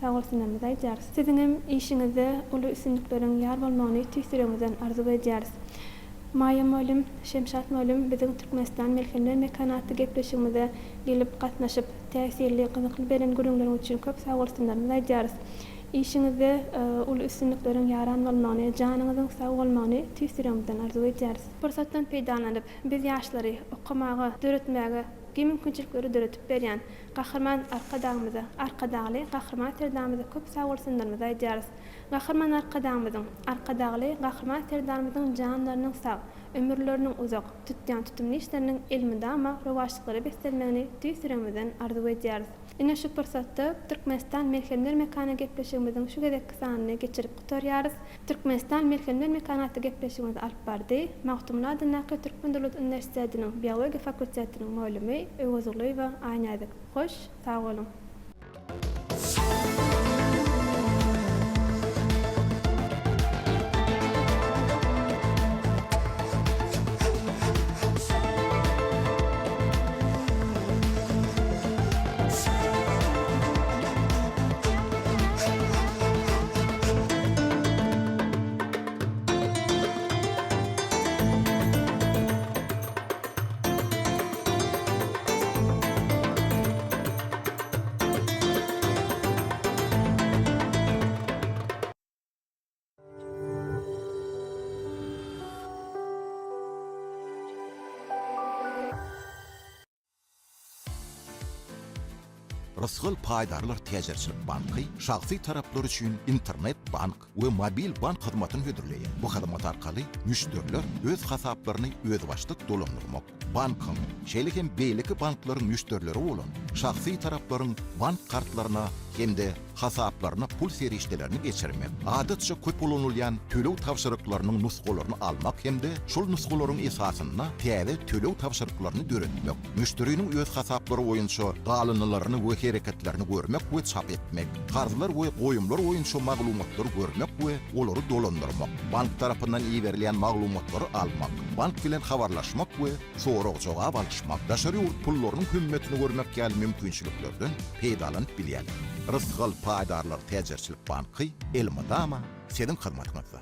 sagbolsunlarymyzy aýdýarys. Siziňem işiňizde uly üstünlikleriň ýar bolmagyny tüýs ýüregimizden arzuw edýäris. Maýa mugallym, Şemşat mugallym biziň Türkmenistan melhemler mekany atly gepleşigimize gelip gatnaşyp, täsirli, gyzykly beren gürrüňleriňiz üçin köp sagbolsunlarymyzy aýdýarys. Işiňizde uly üstünlikleriň ýaran bolmagyny, janyňyzyň sag bolmagyny tüýs ýüregimizden arzuw edýäris. Pursatdan peýdalanyp, biz ýaşlary okamaga, döretmäge giň mümkinçilikleri döredip berýän Gahryman Arkadagymyza, Arkadagly Gahryman Serdarymyza köp sagbolsunlarymyzy aýdýarys. Gahryman Arkadagymyzyň, Arkadagly Gahryman Serdarymyzyň janlarynyň sag, ömürleriniň uzak, tutýan tutumly işleriniň elmydama rowaçlyklara beslenmegini tüýs ýüregimizden arzuw edýäris. Ine şu pursatda Türkmenistan melhemler mekany gepleşigimiziň şu gezekki sanyny geçirip gutarýarys. Türkmenistan melhemler mekany atly gepleşigimizi alyp bardy Magtymguly adyndaky Türkmen döwlet uniwersitetiniň biologiýa fakultetiniň mugallymy Öwezgulyýewa Aýnäzik. Hoş, sag boluň! Rysgal paýdarlar täjirçilik banky şahsy taraplar üçin internet bank we mobil bank hyzmatyny hödürleýär. Bu hyzmat arkaly müşderiler öz hasaplaryny özbaşdak dolandyrmak, bankyň, şeýle hem beýleki banklaryň müşderileri bolan şahsy taraplaryň bank kartlaryna hem-de hasaplaryna pul serişdelerini geçirmek, adatça köp ulanylýan töleg tabşyryklarynyň nusgalaryny almak hem-de şol nusgalaryň esasynda täze töleg tabşyryklaryny döretmek, müşderiniň öz hasaplary boýunça galyndylaryny we hereketlerini görmek we çap etmek, karzlar we goýumlar boýunça maglumatlary görmek we olary dolandyrmak, bank tarapyndan iberilýän maglumatlary almak, bank bilen habarlaşmak we sorag-jogap alyşmak, daşary ýurt pullarynyň hümmetini görmek ýaly mümkinçiliklerden peýdalanyp bilýärler. Rysgal paýdarlar täjirçilik banky elmydama siziň hyzmatyňyzda.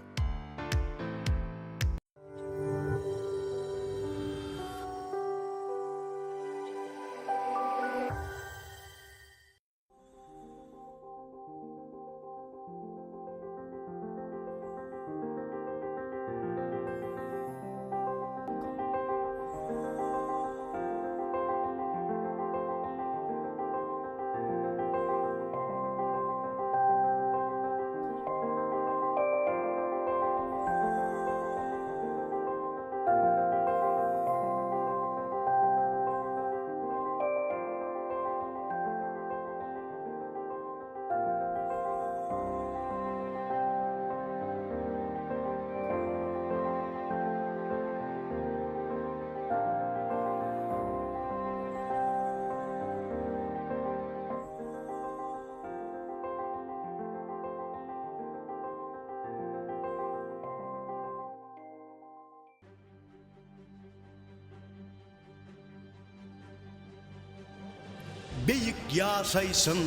Beýik ýaşaýşyň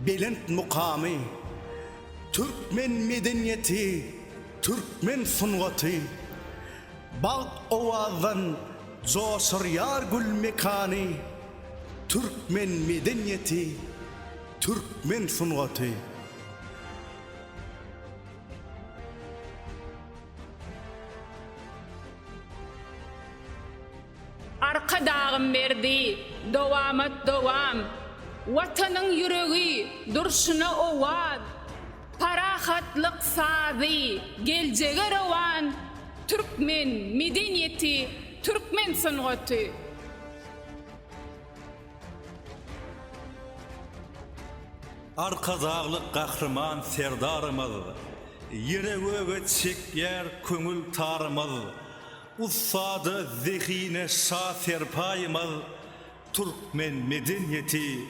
belent mukamy, Türkmen medeniýeti, türkmen sungaty. Bagt owazdan joşurýar gül mekany, Türkmen medeniýeti, türkmen sungaty. Arkadagym berdi dowamat dowam, Watanyň ýüregi durşuna owaz, Parahatlyk sazy geljege rowan, Türkmen medeniýeti, türkmen sungaty. Arkadagly Gahryman Serdarymyz, Ýere-göge çekýär köňül tarymyz, Ussada zehine şa serpaýymyz, Türkmen medeniýeti,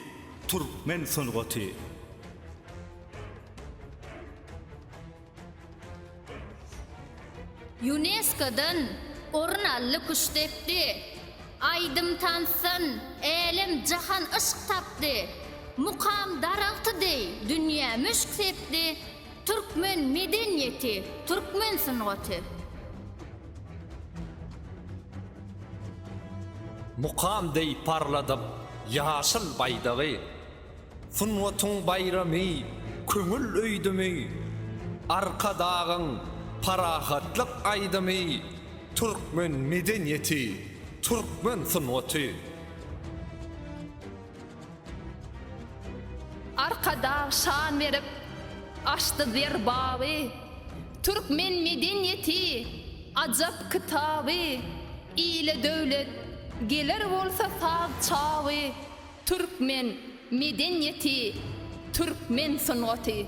türkmen sungaty. Ýunesko-dan orun aldy küştdepdi. Aýdym-tansdan älem-jahan yşk tapdy. Mukam daragty deý dünýä. Dünýä müşk sepdi, Türkmen medeniýeti, türkmen sungaty. Mukam deý parladyp ýaşyl baýdagy, Sungatyň baýramy, köňül öýdümi, Arkadagyň parahatlyk aýdymy, Türkmen medeniýeti, türkmen sungaty. Arkadag şan berip, açdy zer baby, Türkmen medeniýeti, ajap kitaby, Ile döwlet geler bolsa saz çawy, Türkmen medeniýeti, türkmen sungaty.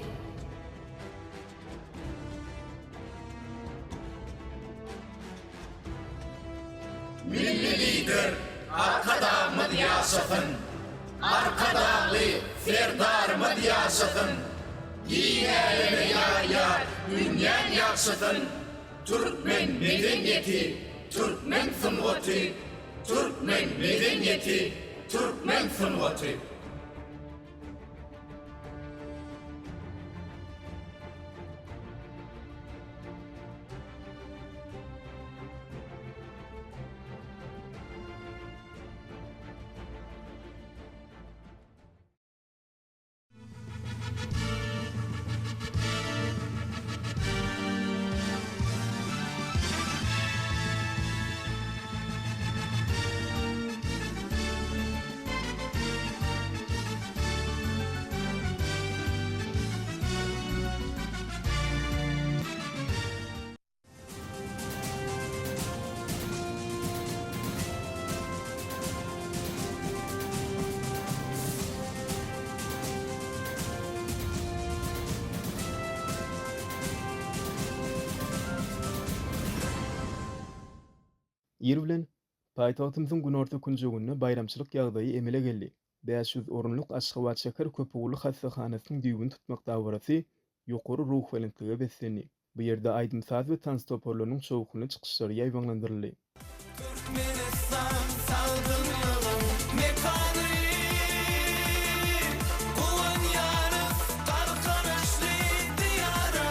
Milli Lider Arkadagymyz ýaşasyn! Arkadagly Serdarymyz ýaşasyn! Giň äleme ýaýýar dünýäň ýagşysyn! Türkmen medeniýeti, türkmen sungaty, Türkmen medeniýeti, türkmen sungaty. Ir bilen, paýtagtymyzyň günorta künjeginde baýramçylyk ýagdaýy emele geldi. 500 orunlyk Aşgabat şäher köpugurly hassahanasynyň düýbüni tutmak dabarasy ýokary ruhubelentlige beslendi. Bu ýerde aýdym-saz we tans toparlarynyň şowhunly çykyşlary ýaýbaňlandyryldy. Türkmenistan sagdynlygyň mekany, Guwanýarys Galkynyşly Diýara.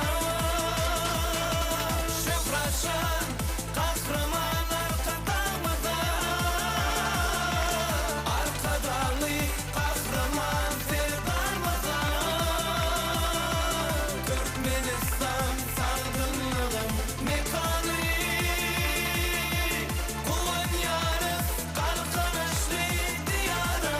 Şöhrat-şan Gahryman Arkadagymyza, Arkadagly Gahryman Serdarymyza. Türkmenistan sagdynlygyň mekany, Guwanýarys Galkynyşly Diýara.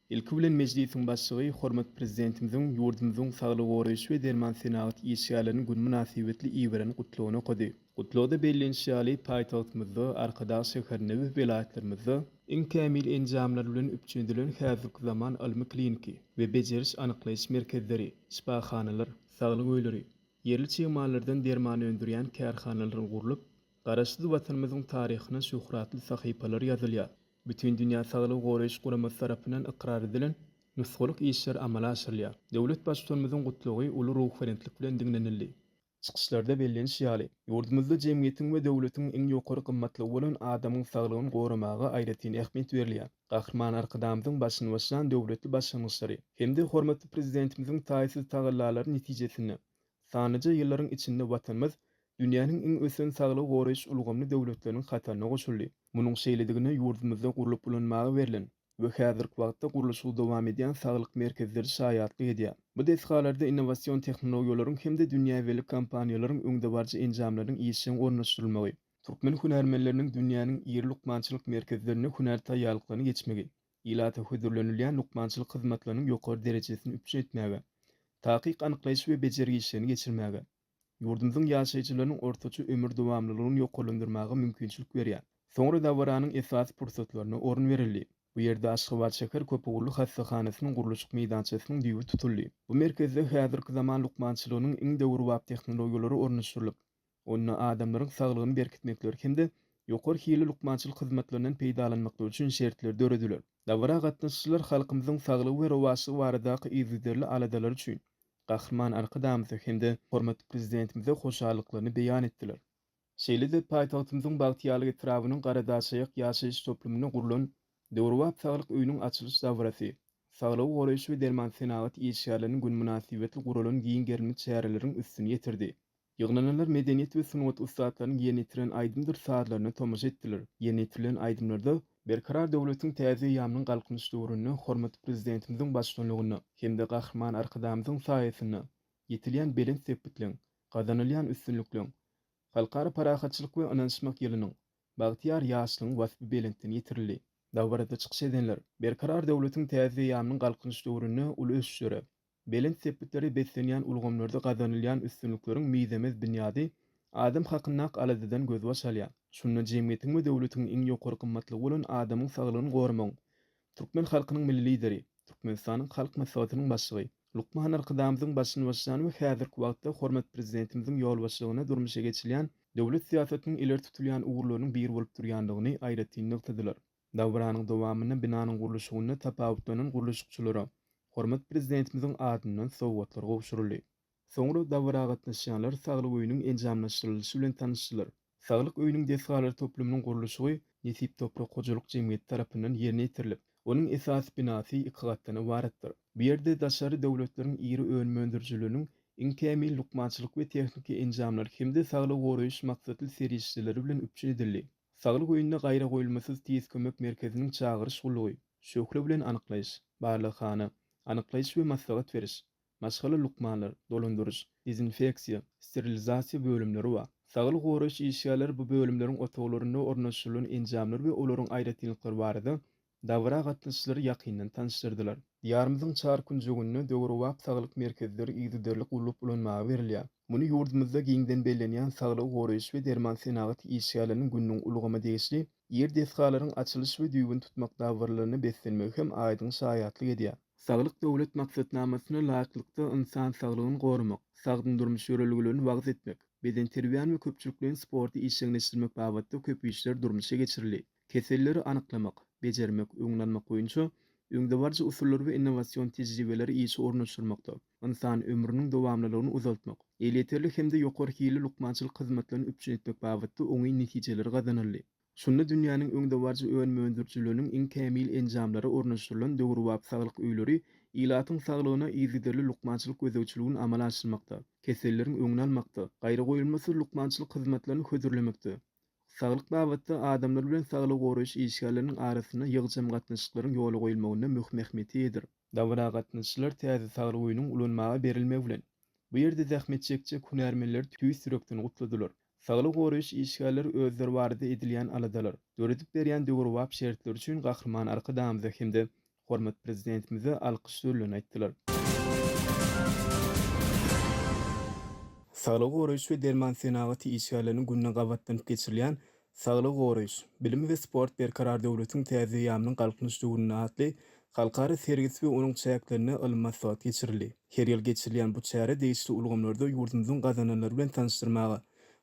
Ilki bilen Mejlisiň Başlygy hormatly Prezidentimiziň ýurdumyzyň saglygy goraýyş we derman senagaty işgärleriniň güni mynasybetli iberen Gutlagyny okady. Gutlagda bellenişi ýaly, paýtagtymyzda, Arkadag şäherinde we welaýatlarymyzda iň kämil enjamlar bilen üpjün edilen häzirki zaman ylmy-kliniki we bejeriş-anyklaýyş merkezleri, şypahanalar, saglyk öýleri, ýerli çig mallardan derman öndürýän kärhanalar gurlup, Garaşsyz Watanymyzyň taryhyna şöhratly sahypalar ýazylýar. Bütindünýä Saglygy Goraýyş Guramasy tarapyndan ykrar edilen nusgalyk işler amala aşyrylýar. Döwlet Baştutanymyzyň Gutlagy uly ruhubelentlik bilen diňlenildi. Çykyşlarda bellenişi ýaly, ýurdumyzda jemgyýetiň we döwletiň iň ýokary gymmatlygy bolan adamyň saglygyny goramaga aýratyn ähmiýet berilýär. Gahryman Arkadagymyzyň başyny başlan döwletli başlangyçlary hem-de hormatly Prezidentimiziň taýsyz tagallalary netijesinde sanlyja ýyllaryň içinde Watanymyz dünýäniň iň ösen saglygy goraýyş ulgamly döwletleriniň hataryna goşuldy. Munuň şeýledigine ýurdumyzda gurlup ulanmaga berlen we häzirki wagtda gurluşygy dowam edýän saglyk merkezleri şaýatlyk edýär. Bu desgalarda innowasion tehnologiýalaryň hem-de dünýä belli kompaniýalaryň öňdebaryjy enjamlarynyň işjeň ornaşdyrylmagy, türkmen hünärmenleriniň dünýäniň iri lukmançylyk merkezlerinde hünär taýýarlyklaryny geçmegi, ilata hödürlenilýän lukmançylyk hyzmatlarynyň ýokary derejesini üpjün etmäge, takyk anyklaýyş we bejergi işlerini geçirmäge, ýurdumyzyň ýaşaýjylarynyň ortaça ömür dowamlylygyny ýokarlandyrmaga mümkinçilik berýär. Soňra dabaranyň esasy pursatlaryna orun berildi. Bu ýerde Aşgabat şäher köpugurly hassahanasynyň gurluşyk meýdançasynyň düýbi tutuldy. Bu merkezde häzirki zaman lukmançylygynyň iň döwrebap tehnologiýalary ornaşdyrylyp, onda adamlaryň saglygyny berkitmekleri hem-de ýokary hilli lukmançylyk hyzmatlaryndan peýdalanmaklary üçin şertler dörediler. Dabara gatnaşyjylar halkymyzyň saglygy we rowaçlygy baradaky yzygiderli aladalary üçin Gahryman Arkadagymyza hem-de hormatly Prezidentimize hoşallyklaryny beýan etdiler. Şeýle-de paýtagtymyzyň Bagtyýarlyk etrabynyň Garadaşaýak ýaşaýyş toplumynda gurlan döwrebap saglyk öýüniň açylyş dabarasy. Saglygy goraýyş we derman senagaty işgärleriniň güni mynasybetli guralan giň gerimli çäreleriň üstüni ýetirdi. Ýygnananlar medeniýet we sungat ussatlarynyň ýerine ýetiren aýdymdyr sazlaryna tomaşa etdiler. Ýerine ýetirilen aýdymlarda Berkarar döwletiň täze eýýamynyň Galkynyş döwründe hormatly Prezidentimiziň baştutanlygynda hem-de Gahryman Arkadagymyzyň saýasynda ýetilýän belent sepgitleň, gazanylýan üstünlikleň, Halkara parahatçylyk we ynanyşmak ýylynyň, bagtyýar ýaşlygyň waspy belentden ýetirildi. Dabarada çykyş edenler Berkarar döwletiň täze eýýamynyň Galkynyş döwründe uly ösüşlere, Belent sepgitlere beslenýän ulgamlarda gazanylýan üstünlikleriň mizemez binýady adam hakyndaky aladadan gözbaş alýar. Şunda jemgyýetiň we döwletiň iň ýokary gymmatlygy bolan adamyň saglygyny goramagyň türkmen halkynyň Milli Lideri, Türkmenistanyň Halk Maslahatynyň Başlygy, lukman Arkadagymyzyň başyny başlan we häzirki wagtda hormatly Prezidentimiziň ýolbaşçylygynda durmuşa geçirilýän döwlet syýasatynyň ileri tutulýan ugurlarynyň biri bolup durýandygyny aýratyn nygtadylar. Dabaranyň dowamynda binanyň gurluşygynda tapawutlanan gurluşykçylara hormatly Prezidentimiziň adyndan sowgatlar gowşuryldy. Soňra dabara gatnaşýanlar Saglyk öýüniň enjamlaşdyrylyşy bilen tanyşdylar. Saglyk öýüniň desgalar toplumynyň gurluşygy Nesip toprak hojalyk jemgyýeti tarapyndan ýerine ýetirilip, onuň esasy binasy iki gatdan ybaratdyr. Bu ýerde daşary döwletleriň iri önüm öndürijileriniň iň kämil lukmançylyk we tehniki enjamlary hem-de saglygy goraýyş maksatly serişdeleri bilen üpjün edildi. Saglyk öýünde gaýragoýulmasyz tiz kömek merkeziniň çagyryş gullugy, şöhle bilen anyklaýyş, barlaghana, anyklaýyş we maslahat beriş, maşgala lukmanlar, dolandyryş, dezinfeksiýa, sterilizasiýa bölümleri bar. Saglygy goraýyş işgärleri bu bölümleriň otaglarynda ornaşdyrylan enjamlar we olaryň aýratynlyklary barada Dabara gatnaşyjylary ýakyndan tanyşdyrdylar. Diýarymyzyň çar künjeginde döwrebap saglyk merkezleri yzygiderli gurlup ulanmaga berilýär. Muny ýurdumyzda giňden bellenýän Saglygy goraýyş we derman senagaty işgärleriniň gününiň ulgama degişli iri desgalaryň açylyş we düýbüni tutmak dabaralaryna beslenmegi hem aýdyň şaýatlyk edýär. Saglyk Döwlet maksatnamasyna laýyklykda ynsan saglygyny goramak, sagdyn durmuş ýörelgelerini wagyz etmek, bedenterbiýäni we köpçülikleýin sporty işjeňleşdirmek babatda köp işler durmuşa geçirildi. Keselleri anyklamak, bejermek, öňüni almak boýunça öňdebaryjy usullary we innowasion tejribeleri işe ornaşdyrmakda, ynsan ömrüniň dowamlylygyny uzaltmak, elýeterli hem-de ýokary hilli lukmançylyk hyzmatlaryny üpjün etmek babatda oňyn netijeler gazanyldy. Şunda dünýäniň öňdebaryjy önüm öndürijileriniň iň kämil enjamlary ornaşdyrylan döwrebap saglyk öýleri ilatyň saglygyna yzygiderli lukmançylyk gözegçiligini amala aşyrmakda, keselleriň öňüni almakda, gaýragoýulmasyz lukmançylyk hyzmatlaryny hödürlemekde, Saglyk babatda adamlar bilen saglygy goraýyş işgärleriniň arasynda ýygjam gatnaşyklaryň ýola goýulmagynda möhüm ähmiýete eýedir. Dabara gatnaşyjylar täze saglyk öýüniň ulanmaga berilmegi bilen, bu ýerde zähmet çekjek hünärmenleri tüýs ýürekden gutladylar. Saglygy goraýyş işgärleri özleri barada edilýän aladalar, döredip berýän döwrebap şertler üçin Gahryman Arkadagymyza hem-de Hormatly Prezidentimize alkyş sözlerini aýtdylar. Saglygy goraýyş we derman senagaty işgärleriniň gününe gabatlanyp geçirilýän Saglygy goraýyş, bilim we sport Berkarar döwletiň täze eýýamynyň Galkynyş döwründe atly halkara sergisi we onuň çäklerinde ylmy maslahat geçirildi. Her ýyl geçirilýän bu çäre degişli ulgamlarda ýurdumyzyň gazananlary bilen tanyşdyrmaga,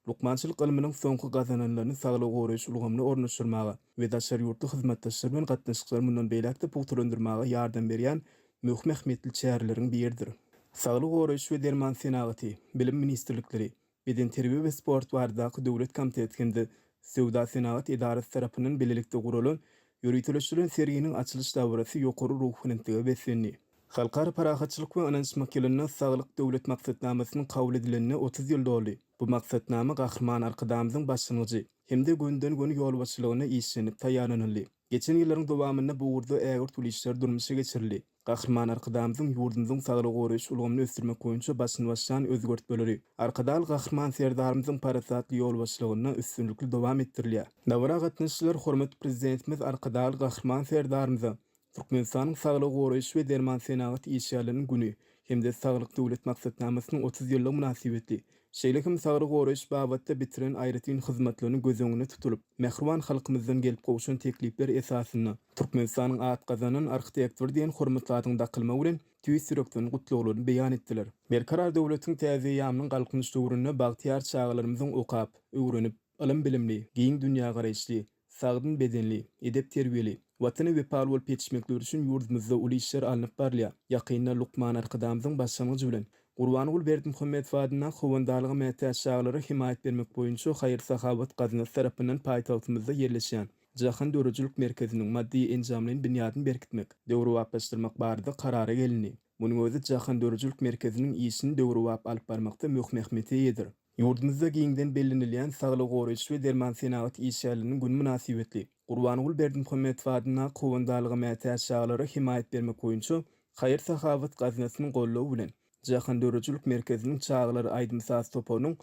lukmançylyk ylmynyň soňky gazananlaryny saglygy goraýyş ulgamyna ornaşdyrmaga we daşary ýurtly hyzmatdaşlar bilen gatnaşyklary mundan beýläk-de pugtalandyrmaga ýardam berýän möhüm ähmiýetli çäreleriň biridir. Saglygy goraýyş we derman senagaty, Bilim ministrlikleri, Bedenterbiýe we sport baradaky döwlet komiteti hem-de Söwda-senagat edarasy tarapyndan bilelikde guralan ýöriteleşdirilen serginiň açylyş dabarasy ýokary ruhubelentlige beslendi. Halkara parahatçylyk we ynanyşmak ýylynda Saglyk Döwlet maksatnamasynyň kabul edilenine 30 ýyl doldy. Bu maksatnama Gahryman Arkadagymyzyň başlangyjy hem-de gönüden-göni ýolbaşçylygynda işlenip taýýarlanyldy. Geçen ýyllaryň dowamynda bu ugurda ägirt uly işler durmuşa geçirildi. Gahryman Arkadagymyzyň ýurdumyzyň saglygy goraýyş ulgamyny ösdürmek boýunça başyny başlan özgertmeleri Arkadagly Gahryman Serdarymyzyň parasatly ýolbaşçylygynda üstünlikli dowam etdirilýär. Dabara gatnaşyjylar hormatly Prezidentimiz Arkadagly Gahryman Serdarymyza Türkmenistanyň Saglygy goraýyş we derman senagaty işgärleriniň güni hem-de Saglyk Döwlet maksatnamasynyň 30 ýyllygy mynasybetli, şeýle hem saglygy goraýyş babatda bitiren aýratyn hyzmatlaryny göz öňünde tutulyp, mähriban halkymyzdan gelip gowşan teklipler esasynda Türkmenistanyň at gazanan arhitektory diýen hormatly adyň dakylmagy bilen tüýs ýürekden gutlaglaryny beýan etdiler. Berkarar döwletiň täze eýýamynyň Galkynyş döwründe bagtyýar çagalarymyzyň okap, öwrenip, ylym-bilimli, giň dünýägaraýyşly, Sagdyn bedenli, edep-terbiýeli, Watana wepaly bolup ýetişmekleri üçin ýurdumyzda uly işler alnyp barylýar. Ýakynda lukman Arkadagymyzyň başlangyjy bilen, Gurbanguly Berdimuhamedow adyndaky Howandarlyga mätäç çagalara hemaýat bermek boýunça haýyr-sahawat gaznasy tarapyndan paýtagtymyzda ýerleşýän. Jahan döredijilik merkeziniň maddy-enjamlaýyn binýadyny berkitmek, döwrebaplaşdyrmak barada karara gelindi. Munuň özi Jahan döredijilik merkeziniň işini döwrebap alyp barmakda möhüm ähmiýete eýedir. Ýurdumyzda giňden bellenilýän Saglygy goraýyş we derman senagaty işgärleriniň güni mynasybetli, Gurbanguly Berdimuhamedow adyndaky Howandarlyga mätäç çagalara hemaýat bermek boýunça haýyr-sahawat gaznasynyň goldawy bilen Jahan döredijilik merkeziniň çagalar aýdym-saz toparynyň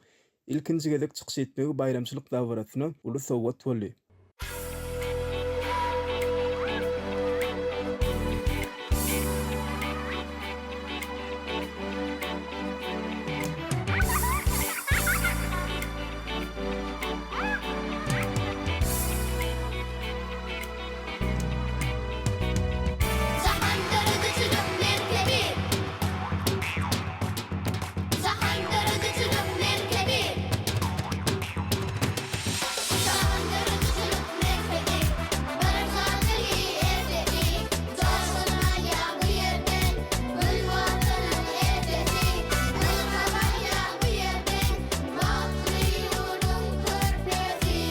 ilkinji gezek çykyş etmegi baýramçylyk dabarasyna uly sowgat boldy. Jahan döredijilik merkezi. Jahan döredijilik merkezi. Jahan döredijilik merkezi. Bir jadyly erteki. Joşgun alýar bu ýerden. Gül Watanyň ertesi. Ylham alýar bu ýerden. Bagtly ýurduň körpesi.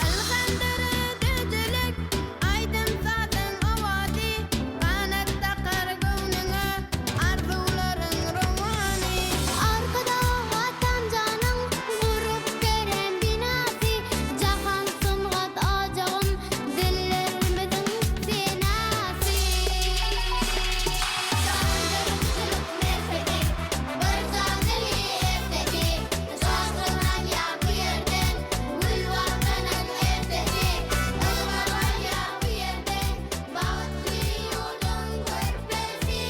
Ylham döredijilik, aýdym-sazyň owazy, Ganat dakar göwnüňe arzuwlaryň rowany. Arkadag atamjanyň gurup beren binasy, Jahan sungat ojagym, dillerimiziň senasy. Jahan döredijilik merkezi, bir jadyly erteki, Joşgun alýar bu ýerden, gül Watanyň ertesi, Ylham alýar bu ýerden, bagtly ýurduň körpesi.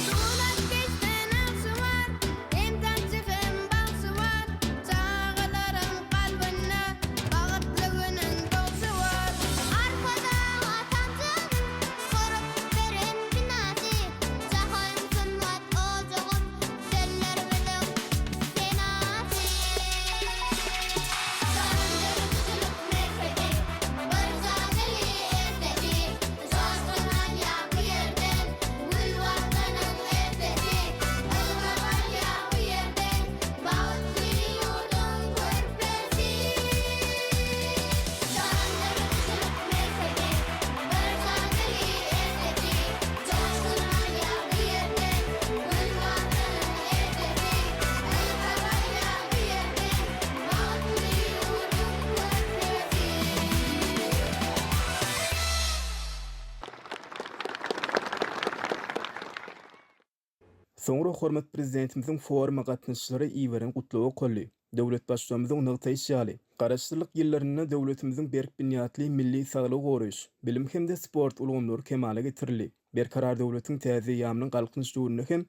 Suratkeşden agşy bar, hem tansçy hem bagşy bar, Çagalaryň kalbynda bagtly günüň dogşy bar. Arkadag atamjanyň gurup beren binasy, Jahan sungat ojagym, dillerimiziň senasy. Jahan döredijilik merkezi, bir jadyly erteki, Joşgun alýar bu ýerden, gül Watanyň ertesi, Ylham alýar bu ýerden, bagtly ýurduň körpesi. Jahan döredijilik merkezi, bir jadyly erteki, Joşgun alýar bu ýerden, gül Watanyň ertesi, Ylham alýar bu ýerden, bagtly ýurduň körpesi. Soňra hormatly Prezidentimiziň foruma gatnaşyjylara iberen Gutlagy okaldy. Döwlet Baştutanymyzyň nygtaýşy ýaly, Garaşsyzlyk ýyllarynda döwletimiziň berk binýatly milli saglygy goraýyş, bilim hem-de sport ulgamlary kemala getirildi. Berkarar döwletiň täze eýýamynyň Galkynyş döwründe hem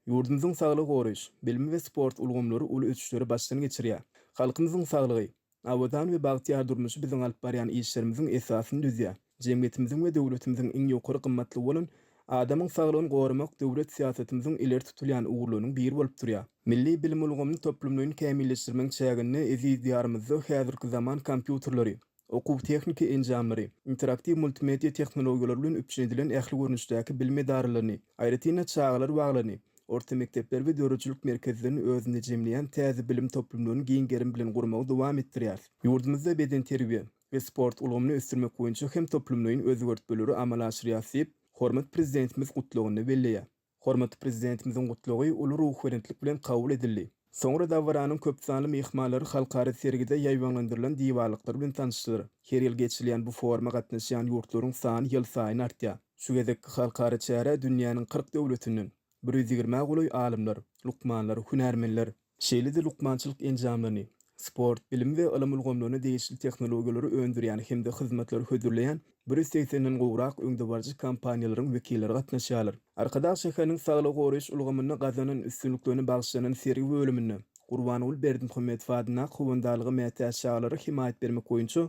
ýurdumyzyň saglygy goraýyş, bilim we sport ulgamlary uly ösüşleri başdan geçirýär. Halkymyzyň saglygy, Abadan we bagtyýar durmuşy biziň alyp barýan işlerimiziň esasyny düzýär. Jemgyýetimiziň we döwletimiziň iň ýokary gymmatlygy bolan adamyň saglygyny goramak döwlet syýasatymyzyň ileri tutulýan ugurlarynyň biri bolup durýar. Milli bilim ulgamyny toplumlaýyn kämilleşdirmegiň çäginde eziz Diýarymyzda häzirki zaman kompýuterleri, okuw-tehniki enjamlary, interaktiw multimedia tehnologiýalary bilen üpjün edilen ähli görnüşdäki bilim edaralaryny, aýratyn-da, çagalar baglaryny, orta mekdepleri we döredijilik merkezlerini özünde jemleýän täze bilim toplumlaryny giň gerim bilen gurmagy dowam etdirýär. Ýurdumyzda bedenterbiýe we sport ulgamyny ösdürmek boýunça hem toplumlaýyn özgertmeleri amala aşyrýarys diýip, hormatly Prezidentimiz Gutlagynda belleýär. Hormatly Prezidentimiziň Gutlagy uly ruhubelentlik bilen kabul edildi. Soňra dabaranyň köpsanly myhmanlary halkara sergide ýaýbaňlandyrylan diwarlyklar bilen tanyşdylar. Her ýyl geçirilýän bu foruma gatnaşýan ýurtlaryň sany ýylsaýyn artýar. Şu gezekki halkara çärä dünýäniň 40 döwletinden 120-ä golaý alymlar, lukmanlar, hünärmenler, şeýle-de lukmançylyk enjamlaryny, sport, bilim we ylym ulgamlaryna degişli tehnologiýalary öndürýän hem-de hyzmatlary hödürleýän. 180 den gowrak öňdebaryjy kompaniýalaryň wekilleri gatnaşýarlar. Arkadag şäheriniň saglygy goraýyş ulgamynda gazanan üstünliklerine bagyşlanan sergi bölüminde Gurbanguly Berdimuhamedow adyndaky Howandarlyga mätäç çagalara hemaýat bermek boýunça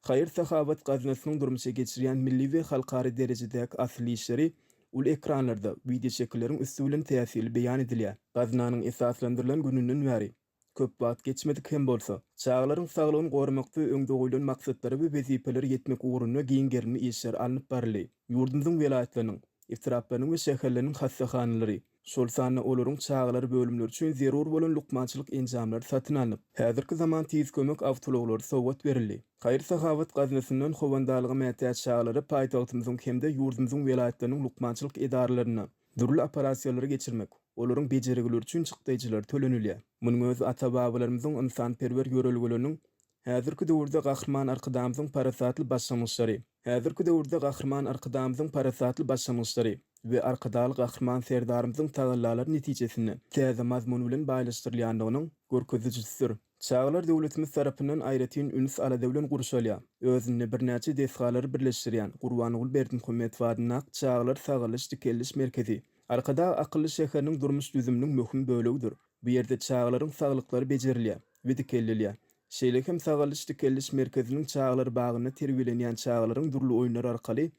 haýyr-sahawat gaznasynyň durmuşa geçirýän milli we halkara derejedäki asylly işleri uly ekranlarda wideoşekilleriň üsti bilen täsirli beýan edilýär. Gaznanyň esaslandyrylan gününden bäri Köp wagt geçmedik hem bolsa, çagalaryň saglygyny goramakda öňde goýlan maksatlara we wezipelere ýetmek ugrunda giň gerimli işler alnyp baryldy. Ýurdumyzyň welaýatlarynyň, etraplarynyň we şäherleriniň hassahanalary, şol sanda olaryň çagalar bölümleri üçin zerur bolan lukmançylyk enjamlary satyn alnyp, häzirki zaman tiz kömek awtoulaglary sowgat berildi. Haýyr-sahawat gaznasyndan howandarlyga mätäç çagalara paýtagtymyzyň hem-de ýurdumyzyň welaýatlarynyň lukmançylyk edaralarynda Dürli operasiýalary geçirmek, olaryň bejergileri üçin çykdaýjylar tölenilýär. Munuň özi ata-babalarymyzyň ynsanperwer ýörelgeleriniň häzirki döwürde Gahryman Arkadagymyzyň parasatly başlangyçlary, häzirki döwürde Gahryman Arkadagymyzyň parasatly başlangyçlary we Arkadagly Gahryman Serdarymyzyň tagallalary netijesinde täze mazmun bilen baýlaşdyrylýandygynyň görkezijisidir. Çagalar döwletimiz tarapyndan aýratyn üns-alada bilen gurşalýar. Özünde birnäçe desgalary birleşdirýän Gurbanguly Berdimuhamedow adyndaky Çagalar sagaldyş-dikeldiş merkezi Arkadag akylly şäheriniň durmuş düzüminiň möhüm bölegidir. Bu ýerde çagalaryň saglyklary bejerilýär we dikeldilýär. Şeýle hem sagaldyş-dikeldiş merkeziniň çagalar bagynda terbiýelenýän çagalaryň dürli oýunlar arkaly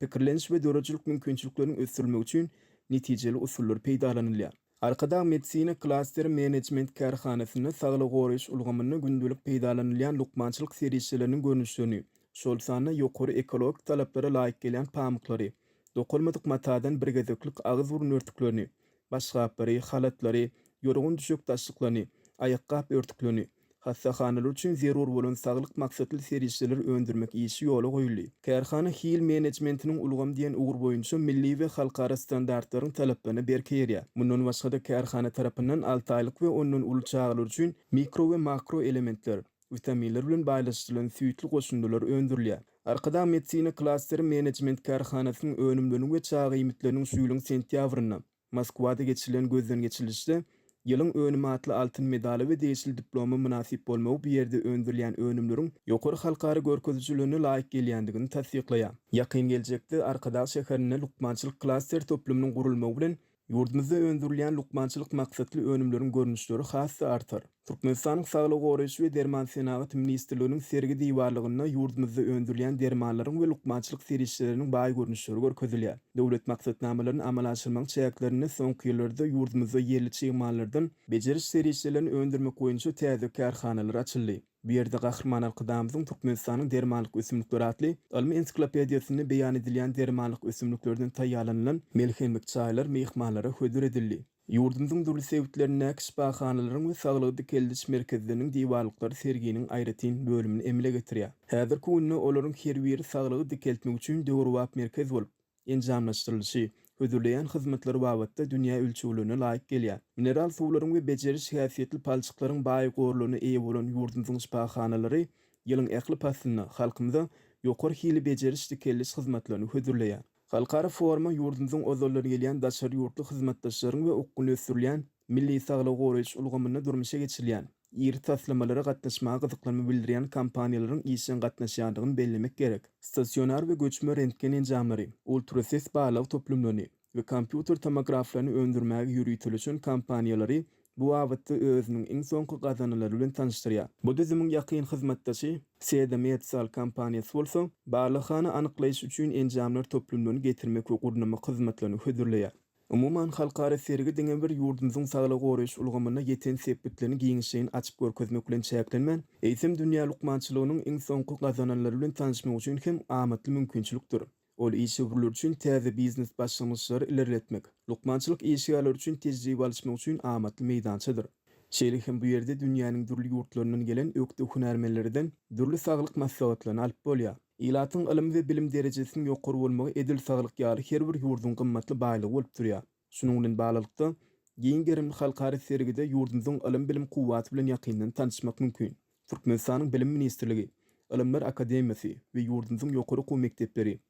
pikirleniş we döredijilik mümkinçilikleriniň ösdürilmegi üçin netijeli usullar peýdalanylýar. Arkadag medisina klasteri menejment kärhanasynda saglygy goraýyş ulgamynda gündelik peýdalanylýan lukmançylyk serişdeleriniň görnüşlerini, şol sanda ýokary ekologik talaplara laýyk gelýän pamyklary, dokalmadyk matadan bir gezeklik agyz-burun örtüklerini, başgaplary, halatlary, ýorgan-düşek daşlyklaryny, aýakgap örtüklerini, Hassahanalar üçin zerur bolan saglyk maksatly serişdeleri öndürmek işi ýola goýuldy. Kärhana hil menejmentiniň ulgamy diýen ugur boýunça milli we halkara standartlaryň talaplaryna berk eýerýär. Mundan başga-da kärhana tarapyndan alty aýlyk we ondan uly çagalar üçin mikro we makro elementler, witaminler bilen baýlaşdyrylan süýtli goşundylar öndürilýär. Arkadag medisina klasteri menejment kärhanasynyň önümleriniň we çaga iýmitleriniň şu ýylyň sentýabrynda Moskwada geçirilen gözden geçirilişde Ýylyň önümi atly altyn medala we degişli diploma mynasyp bolmagy bu ýerde öndürilýän önümleriň ýokary halkara görkezijilerine laýyk gelýändigini tassyklaýar. Ýakyn geljekde Arkadag şäherinde lukmançylyk klaster toplumynyň gurulmagy bilen ýurdumyzda öndürilýän lukmançylyk maksatly önümleriň görnüşleri has-da artar. Türkmenistanyň Saglygy goraýyş we derman senagaty ministrliginiň sergi diwarlygynda ýurdumyzda öndürilýän dermanlaryň we lukmançylyk serişdeleriniň baý görnüşleri görkezilýär. Döwlet maksatnamalaryny amala aşyrmagyň çäklerinde soňky ýyllarda ýurdumyzda ýerli çig mallardan bejeriş serişdelerini öndürmek boýunça täze kärhanalar açyldy. Bu ýerde Gahryman Arkadagymyzyň Türkmenistanyň dermanlyk ösümlikleri atly ylmy ensiklopediýasynda beýan edilýän dermanlyk ösümliklerden taýýarlanylan melhemlik çaýlar myhmanlara hödür edildi. Ýurdumyzyň dürli sebitlerindäki şypahanalaryň we saglygy dikeldiş merkezleriniň diwarlyklary serginiň aýratyn bölümini emele getirýär. Häzirki günde olaryň her biri saglygy dikeltmek üçin döwrebap merkez bolup, enjamlaşdyrylyşy, hödürleýän hyzmatlary babatda dünýä ölçeglerine laýyk gelýär. Mineral suwlaryň we bejeriş häsiýetli palçyklaryň baý gorlaryna eýe bolan ýurdumyzyň şypahanalary ýylyň ähli paslynda halkymyza ýokary hili bejeriş-dikeldiş hyzmatlaryny hödürleýär. Halkara foruma ýurdumyzyň ozaldan gelýän daşary ýurtly hyzmatdaşlaryň we okgunly ösdürilýän milli saglygy goraýyş ulgamynda durmuşa geçirilýän iri taslamalara gatnaşmaga gyzyklanma bildirýän kompaniýalaryň işjeň gatnaşýandygyny bellemek gerek. Stasionar we göçme rentgen enjamlary, ultrases barlag toplumlaryny we kompýuter tomograflaryny öndürmäge ýöriteleşen kompaniýalary bu babatda özüniň iň soňky gazananlary bilen tanyşdyrýar. Bu düzümiň ýakyn hyzmatdaşy Seda Medsal kompaniýasy bolsa, barlaghana anyklaýyş üçin enjamlar toplumlaryny getirmek we gurnamak hyzmatlaryny hödürleýär. Umuman, halkara sergi diňe bir ýurdumyzyň saglygy goraýyş ulgamynda ýeten sepgitlerini giňişleýin açyp görkezmek bilen çäklenmän, eýsem dünýä lukmançylygynyň iň soňky gazananlary bilen tanyşmak üçin hem amatly mümkinçilikdir. Ol işewürler üçin täze biznes başlangyçlary ilerletmek, lukmançylyk işgärleri üçin tejribe alyşmak üçin amatly meýdançadyr. Şeýle hem bu ýerde dünýäniň dürli ýurtlaryndan gelen ökde hünärmenlerden dürli saglyk maslahatlaryny alyp bolýar. Ilatyň ylym we bilim derejesiniň ýokary bolmagy edil saglyk ýaly her bir ýurduň gymmatly baýlygy bolup durýar. Şunuň bilen baglylykda, giň gerimli halkara sergide ýurdumyzyň ylym-bilim kuwwaty bilen ýakyndan tanyşmak mümkin. Türkmenistanyň Bilim ministrligi, Ylymlar akademiýasy we ýurdumyzyň ýokary okuw mekdepleri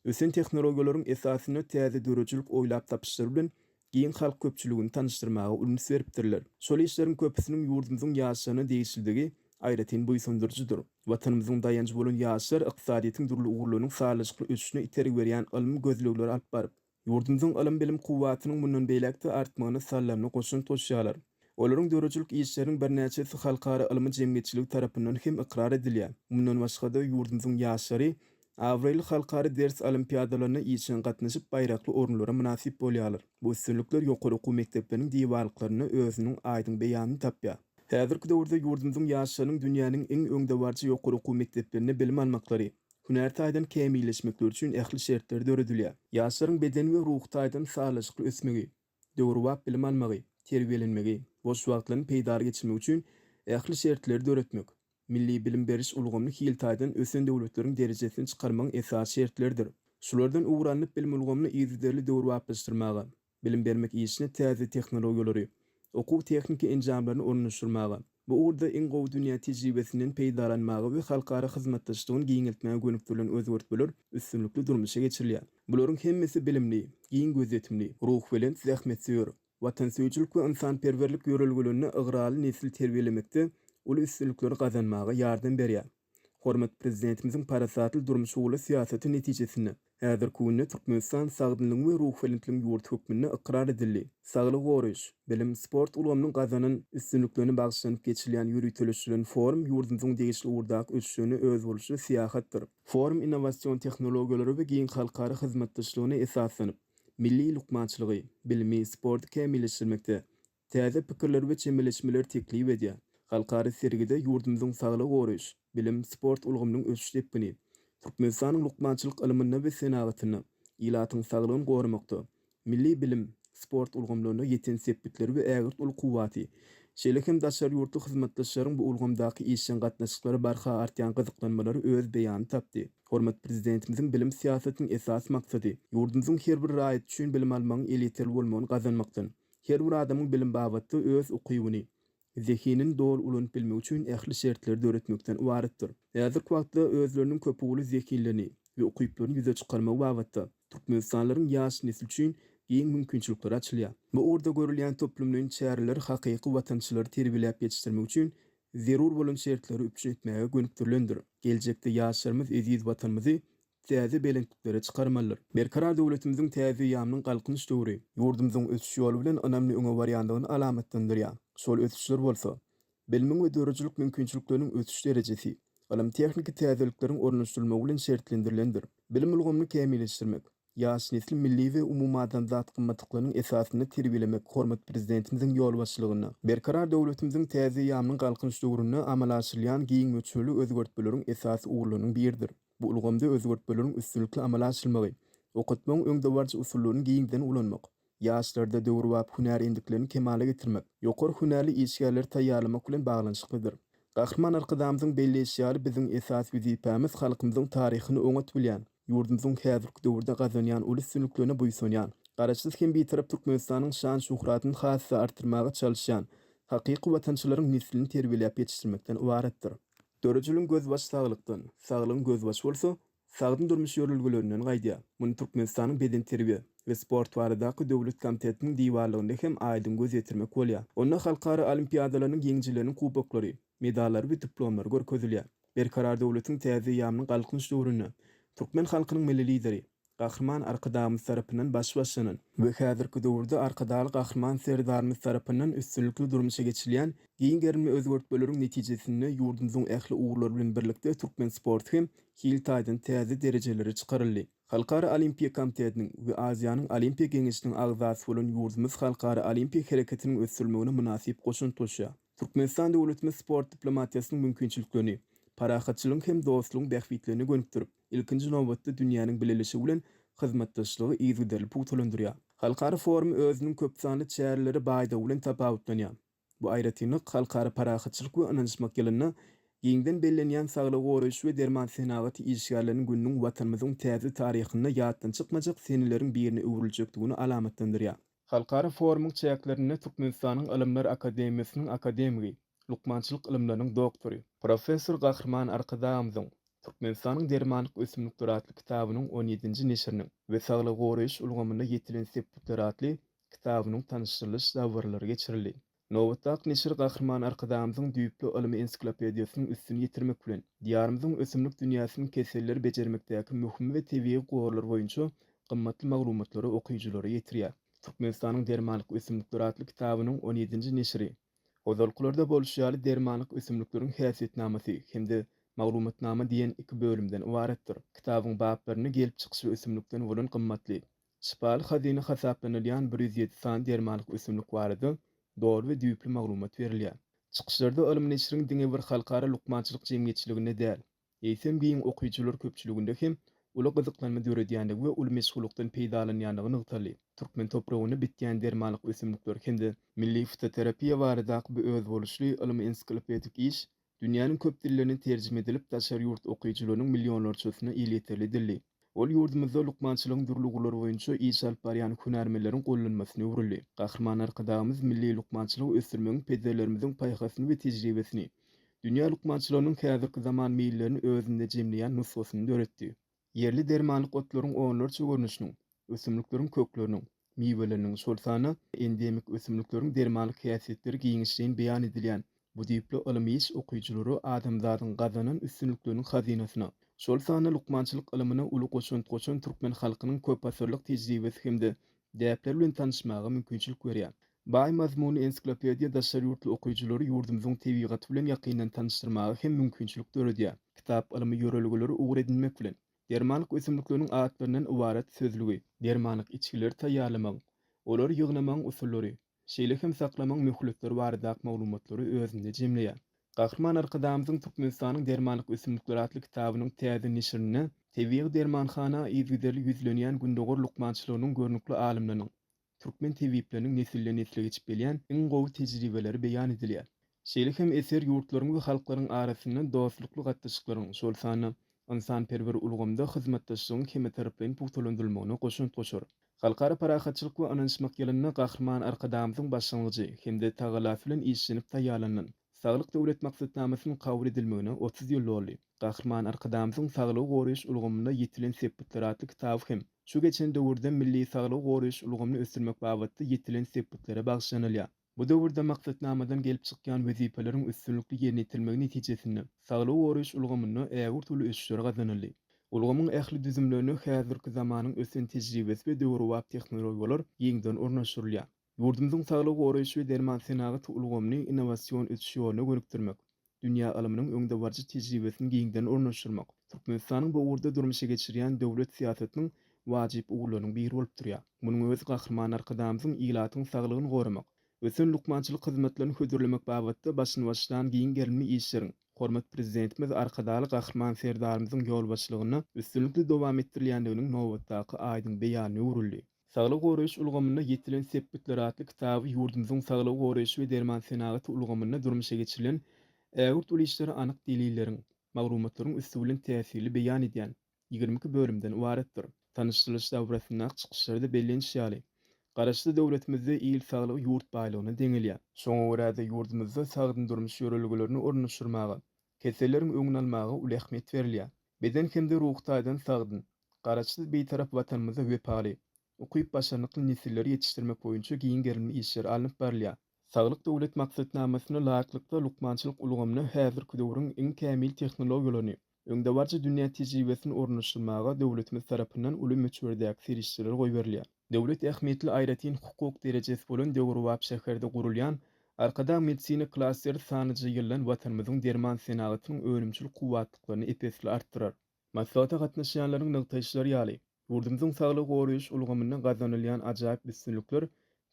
ösen tehnologiýalaryň esasynda täze döredijilik oýlap tapyşlary bilen giň halk köpçüligini tanyşdyrmaga üns beripdirler. Şol işleriň köpüsiniň ýurdumyzyň ýaşlaryna degişlidigi. aýratyn buýsandyryjydyr. Watanymyzyň daýanjy bolan ýaşlar ykdysadyýetiň dürli ugurlarynyň sazlaşykly ösüşine itergi berýän ylmy gözlegleri alyp baryp, ýurdumyzyň ylym-bilim kuwwatynyň mundan beýläk-de artmagyna saldamly goşant goşýarlar. Olaryň döredijilik işleriniň birnäçesi halkara ylmy jemgyýetçiligi tarapyndan hem ykrar edilýär. Mundan başga-da, ýurdumyzyň ýaşlary abraýly halkara ders olimpiadalaryna işjeň gatnaşyp, baýrakly orunlara mynasyp bolýarlar. Bu üstünlikler ýokary okuw mekdepleriniň diwarlyklarynda özüniň aýdyň beýanyny tapýar. Häzirki döwürde ýurdumyzyň ýaşlarynyň dünýäniň iň öňdebaryjy ýokary okuw mekdeplerinde bilim almaklary, hünär taýdan kämilleşmekleri üçin ähli şertler döredilýär. Ýaşlaryň beden we ruhy taýdan sazlaşykly ösmegi, döwrebap bilim almagy, terbiýelenmegi, boş wagtlaryny peýdaly geçirmegi üçin ähli şertleri döretmek, milli bilim beriş ulgamyny hil taýdan ösen döwletleriň derejesine çykarmagyň esasy şertleridir. Şulardan ugur alnyp bilim ulgamyny yzygiderli döwrebaplaşdyrmaga, bilim bermek işine täze tehnologiýalary, okuw-tehniki enjamlaryny ornaşdyrmaga, bu ugurda iň gowy dünýä tejribesinden peýdalanmaga we halkara hyzmatdaşlygyny giňeltmäge gönükdirilen özgertmeler üstünlikli durmuşa geçirilýär. Bularyň hemmesi bilimli, giň gözýetimli, ruhubelent zähmetsöýer, watansöýüjilik we ynsanperwerlik ýörelgelerine ygrarly nesli terbiýelemekde uly üstünlikleri gazanmaga ýardam berýär. Hormatly Prezidentimiziň parasatly durmuş ugurly syýasaty netijesinde, häzirki günde Türkmenistan sagdynlygyň we ruhubelentligiň ýurdy hökmünde ykrar edildi. Saglygy goraýyş, bilim, sport ulgamynyň gazanan üstünliklerine bagyşlanyp geçirilýän ýöriteleşdirilen forum ýurdumyzyň degişli ugurdaky ösüşlerine özboluşly syýahatdyr. Forum innowasion tehnologiýalara we giň halkara hyzmatdaşlygyna esaslanyp, milli lukmançylygy, bilimi, sporty kämilleşdirmekde täze pikirleri we çemeleşmeleri teklip edýär. Halkara sergide ýurdumyzyň saglygy goraýyş, bilim, sport ulgamynyň ösüş depgini, Türkmenistanyň lukmançylyk ylmynda we senagatynda, ilatyň saglygyny goramakda, milli bilim, sport ulgamlarynda ýeten sepgitleri we ägirt uly kuwwaty, şeýle hem daşary ýurtly hyzmatdaşlaryň bu ulgamdaky işjeň gatnaşyklara barha artýan gyzyklanmalary öz beýanyny tapdy. Hormatly Prezidentimiziň bilim syýasatynyň esasy maksady, ýurdumyzyň her bir raýaty üçin bilim almagyň elýeterli bolmagyny gazanmakdan, Her bir adamyň bilim babatda öz ukybyny, zehinini doly ulanyp bilmegi üçin ähli şertleri döretmekden ybaratdyr. Häzirki wagtda özleriniň köpugurly zehinlerini we ukyplaryny ýüze çykarmagy babatda türkmenistanlylaryň ýaş nesli üçin giň mümkinçilikler açylýar. Bu ugurda görülýän toplumlaýyn çäreler hakyky watançylary terbiýeläp ýetişdirmek üçin zerur bolan şertleri üpjün etmäge gönükdirilendir. Geljekde ýaşlarymyz eziz Watanymyzy täze belentliklere çykarmalydyr. Berkarar döwletimiziň täze eýýamynyň Galkynyş döwri ýurdumyzyň ösüş ýoly bilen ynamly öňe barýandygyny alamatlandyrýar. Şol ösüşler bolsa, bilimiň we döredijilik mümkinçilikleriniň ösüş derejesi, ylym-tehniki täzelikleriň ornaşdyrylmagy bilen şertlendirilendir. Bilim ulgamyny kämilleşdirmek, ýaş nesli milli we umumadamzat gymmatlyklarynyň esasynda terbiýelemek hormatly Prezidentimiziň ýolbaşçylygynda Berkarar döwletimiziň täze eýýamynyň Galkynyş döwründe amala aşyrylýan giň möçberli özgertmeleriň esasy ugurlarynyň biridir. Bu ulgamda özgertmeleriň üstünlikli amala aşyrylmagy, okatmagyň öňdebaryjy usullaryny giňden ulanmak, ýaşlarda döwrebap hünär endiklerini kemala getirmek, ýokary hünärli işgärleri taýýarlamak bilen baglanyşyklydyr. Gahryman Arkadagymyzyň belleýşi ýaly, biziň esasy wezipämiz halkymyzyň taryhyny oňat bilýän, ýurdumyzyň häzirki döwürde gazanýan uly üstünliklerine buýsanýan, Garaşsyz hem Bitarap Türkmenistanyň şan-şöhratyny has-da artdyrmaga çalyşýan hakyky watançylaryň neslini terbiýeläp ýetişdirmekden ybaratdyr. Döredijiligiň gözbaşy saglykdan, saglygyň gözbaşy bolsa sagdyn durmuş ýörelgelerinden gaýdýar. Muny Türkmenistanyň Bedenterbiýe we sport baradaky döwlet komitetiniň diwarlygynda hem aýdyň göz ýetirmek bolýar. Onda halkara olimpiadalarynyň ýeňijileriniň kuboklary, medallary we diplomlary görkezilýär. Berkarar döwletiň täze eýýamynyň Galkynyş döwründe türkmen halkynyň Milli Lideri, Gahryman Arkadagymyz tarapyndan baş başlanan we häzirki döwürde Arkadagly Gahryman Serdarymyz tarapyndan üstünlikli durmuşa geçirilýän giň gerimli özgertmeleriň netijesinde ýurdumyzyň ähli ugurlary bilen birlikde türkmen sporty hem hil taýdan täze derejelere çykaryldy. Halkara Olimpiýa komitetiniň we Aziýanyň Olimpiýa Geňeşiniň agzasy bolan ýurdumyz halkara olimpiýa hereketiniň ösdürilmegine mynasyp goşant goşýar. Türkmenistan döwletimiz sport diplomatiýasynyň mümkinçiliklerini parahatçylygyň hem dostlugyň bähbitlerine gönükdirip, ilkinji nobatda dünýäniň bileleşigi bilen hyzmatdaşlygy yzygiderli pugtalandyrýar. Halkara forum özüniň köpsanly çärelere baýdygy bilen tapawutlanýar. Bu aýratynlyk Halkara parahatçylyk we ynanyşmak ýylynda giňden bellenýän Saglygy goraýyş we derman senagaty işgärleriniň gününiň Watanymyzyň täze taryhynda ýatdan çykmajak seneleriň birine öwrüljekdigini alamatlandyrýar. Halkara forumyň çäklerinde Türkmenistanyň Ylymlar akademiýasynyň akademigi, lukmançylyk ylymlarynyň doktory, professor Gahryman Arkadagymyzyň Türkmenistanyň dermanlyk ösümlikleri atly kitabynyň on ýedinji neşiriniň we Saglygy goraýyş ulgamynda ýetilen sepgitler atly kitabynyň tanyşdyrylyş dabaralary geçirildi. Nobatdaky neşir Gahryman Arkadagymyzyň düýpli ylmy ensiklopediýasynyň üstüni ýetirmek bilen, Diýarymyzyň ösümlik dünýäsiniň keselleri bejermekdäki möhüm we tebigy gorlary boýunça gymmatly maglumatlary okyjylara ýetirýär. Türkmenistanyň dermanlyk ösümlikleri atly kitabynyň on ýedinji neşiri Ozalkylarda bolşy ýaly dermanlyk ösümlikleriň häsiýetnamasy hem-de maglumatnama diýen iki bölümden ybaratdyr. Kitabyň baplarynda gelip çykyşy ösümlikden bolan gymmatly, şypaly hazyna hasaplanylýan 107 sany dermanlyk ösümlik barada doly we düýpli maglumat berilýär. Çykyşlarda ylmy neşiriň diňe bir halkara lukmançylyk jemgyýetçiliginde däl, eýsem giň okyjylar köpçüliginde hem uly gyzyklanma döredýändigi we uly meşhurlykdan peýdalanýandygy nygtaldy. Türkmen topragynda bitýän dermanlyk ösümlikler hem-de milli fitoterapiýa baradaky bu özboluşly ylmy-ensiklopedik iş dünýäniň köp dillerine terjime edilip, daşary ýurt okyjylarynyň millionlarçasyna elýeterli edildi. Ol ýurdumyzda lukmançylygyň dürli ugurlary boýunça iş alyp barýan hünärmenleriň gollanmasyna öwrüldi. Gahryman Arkadagymyz milli lukmançylygy ösdürmegiň pederlerimiziň paýhasyny we tejribesini, dünýä lukmançylygynyň häzirki zaman meýillerini özünde jemleýän nusgasyny döretdi. Ýerli dermanlyk otlaryň onlarça görnüşiniň, ösümlikleriň kökleriniň, miweleriniň, şol sanda endemik ösümlikleriň dermanlyk häsiýetleri giňişleýin beýan edilýän bu düýpli ylmy iş okyjylary adamzadyň gazanan üstünlikleriniň hazynasyna, şol sanda lukmançylyk ylmyna uly goşant goşan türkmen halkynyň köpasyrlyk tejribesi hem-de däpleri bilen tanyşmaga mümkinçilik berýär. Baý mazmunly ensiklopediýa daşary ýurtly okyjylary ýurdumyzyň tebigaty bilen ýakyndan tanyşdyrmaga hem mümkinçilik döredýär. Kitap ylmy ýörelgeleri ugur edinmek bilen, Dermanlyk ösümlikleriniň atlaryndan ybarat sözlügi. Dermanlyk içgileri taýýarlamagyň, olary ýygnamagyň usullary, şeýle hem saklamagyň möhletleri baradaky maglumatlary özünde jemleýär. Gahryman Arkadagymyzyň Türkmenistanyň dermanlyk ösümlikleri atly kitabynyň täze neşirinde tebigy dermanhana yzygiderli ýüzlenýän gündogar lukmançylygynyň görnükli alymlarynyň, türkmen tebipleriniň nesilden-nesle geçip gelýän iň gowy tejribeleri beýan edilýär. Şeýle hem eser ýurtlaryň we halklaryň arasynda dostlukly gatnaşyklaryň, şol sanda ynsanperwer ulgamda hyzmatdaşlygyň hemmetaraplaýyn pugtalandyrylmagyna goşant goşar. Halkara parahatçylyk we ynanyşmak ýylynda Gahryman Arkadagymyzyň başlangyjy hem-de tagallasy bilen işlenip taýýarlanylan Saglyk Döwlet maksatnamasynyň kabul edilmegine 30 ýyl doldy. Gahryman Arkadagymyzyň Saglygy goraýyş ulgamynda ýetilen sepgitler atly kitaby hem şu geçen döwürde milli saglygy goraýyş ulgamyny ösdürmek babatda ýetilen sepgitlere bagyşlanylýar. Bu döwürde maksatnamadan gelip çykýan wezipeleriň üstünlikli ýerine ýetirilmegi netijesinde saglygy goraýyş ulgamynda ägirt uly ösüşler gazanyldy. Ulgamyň ähli düzümlerine häzirki zamanyň ösen tejribesi we döwrebap tehnologiýalar giňden ornaşdyrylýar. Ýurdumyzyň saglygy goraýyş we derman senagaty ulgamyny innowasion ösüş ýoluna gönükdirmek, dünýä ylmynyň öňdebaryjy tejribesini giňden ornaşdyrmak Türkmenistanyň bu ugurda durmuşa geçirýän döwlet syýasatynyň wajyp ugurlarynyň biri bolup durýar. Munuň özi Gahryman Arkadagymyzyň ilatyň saglygyny goramak, ösen lukmançylyk hyzmatlaryny hödürlemek babatda başyny başlan giň gerimli işleriň hormatly Prezidentimiz Arkadagly Gahryman Serdarymyzyň ýolbaşçylygynda üstünlikli dowam etdirilýändiginiň nobatdaky aýdyň beýanyna öwrüldi. Saglygy goraýyş ulgamynda ýetilen sepgitler atly kitaby ýurdumyzyň saglygy goraýyş we derman senagaty ulgamynda durmuşa geçirilen ägirt uly işleri anyk delilleriň, maglumatlaryň üsti bilen täsirli beýan edýän 22 bölümden ybaratdyr. Tanyşdyrylyş dabarasyndaky çykyşlarda bellenişi ýaly, Garaşsyz döwletimizde il saglygy ýurt baýlygyna deňelýär. Şoňa görä-de, ýurdumyzda sagdyn durmuş ýörelgelerini ornaşdyrmaga, keselleriň öňüni almaga uly ähmiýet berilýär. Beden hem-de ruhy taýdan sagdyn, Garaşsyz Bitarap Watanymyza wepaly, ukyp-başarnykly nesilleri ýetişdirmek boýunça giň gerimli işler alnyp barylýar. Saglyk Döwlet maksatnamasyna laýyklykda lukmançylyk ulgamyna häzirki döwrüň iň kämil tehnologiýalaryny, öňdebaryjy dünýä tejribesini ornaşdyrmaga döwletimiz tarapyndan uly möçberdäki serişdeler goýberilýär. Döwlet ähmiýetli aýratyn hukuk derejesi bolan döwrebap şäherde gurulýan Arkadag medisina klasteri sanlyja ýyldan Watanymyzyň derman senagatynyň önümçilik kuwwatlyklaryny ep-esli artdyrar. Maslahata gatnaşýanlaryň nygtaýyşlary ýaly, ýurdumyzyň saglygy goraýyş ulgamynda gazanylýan ajaýyp üstünlikler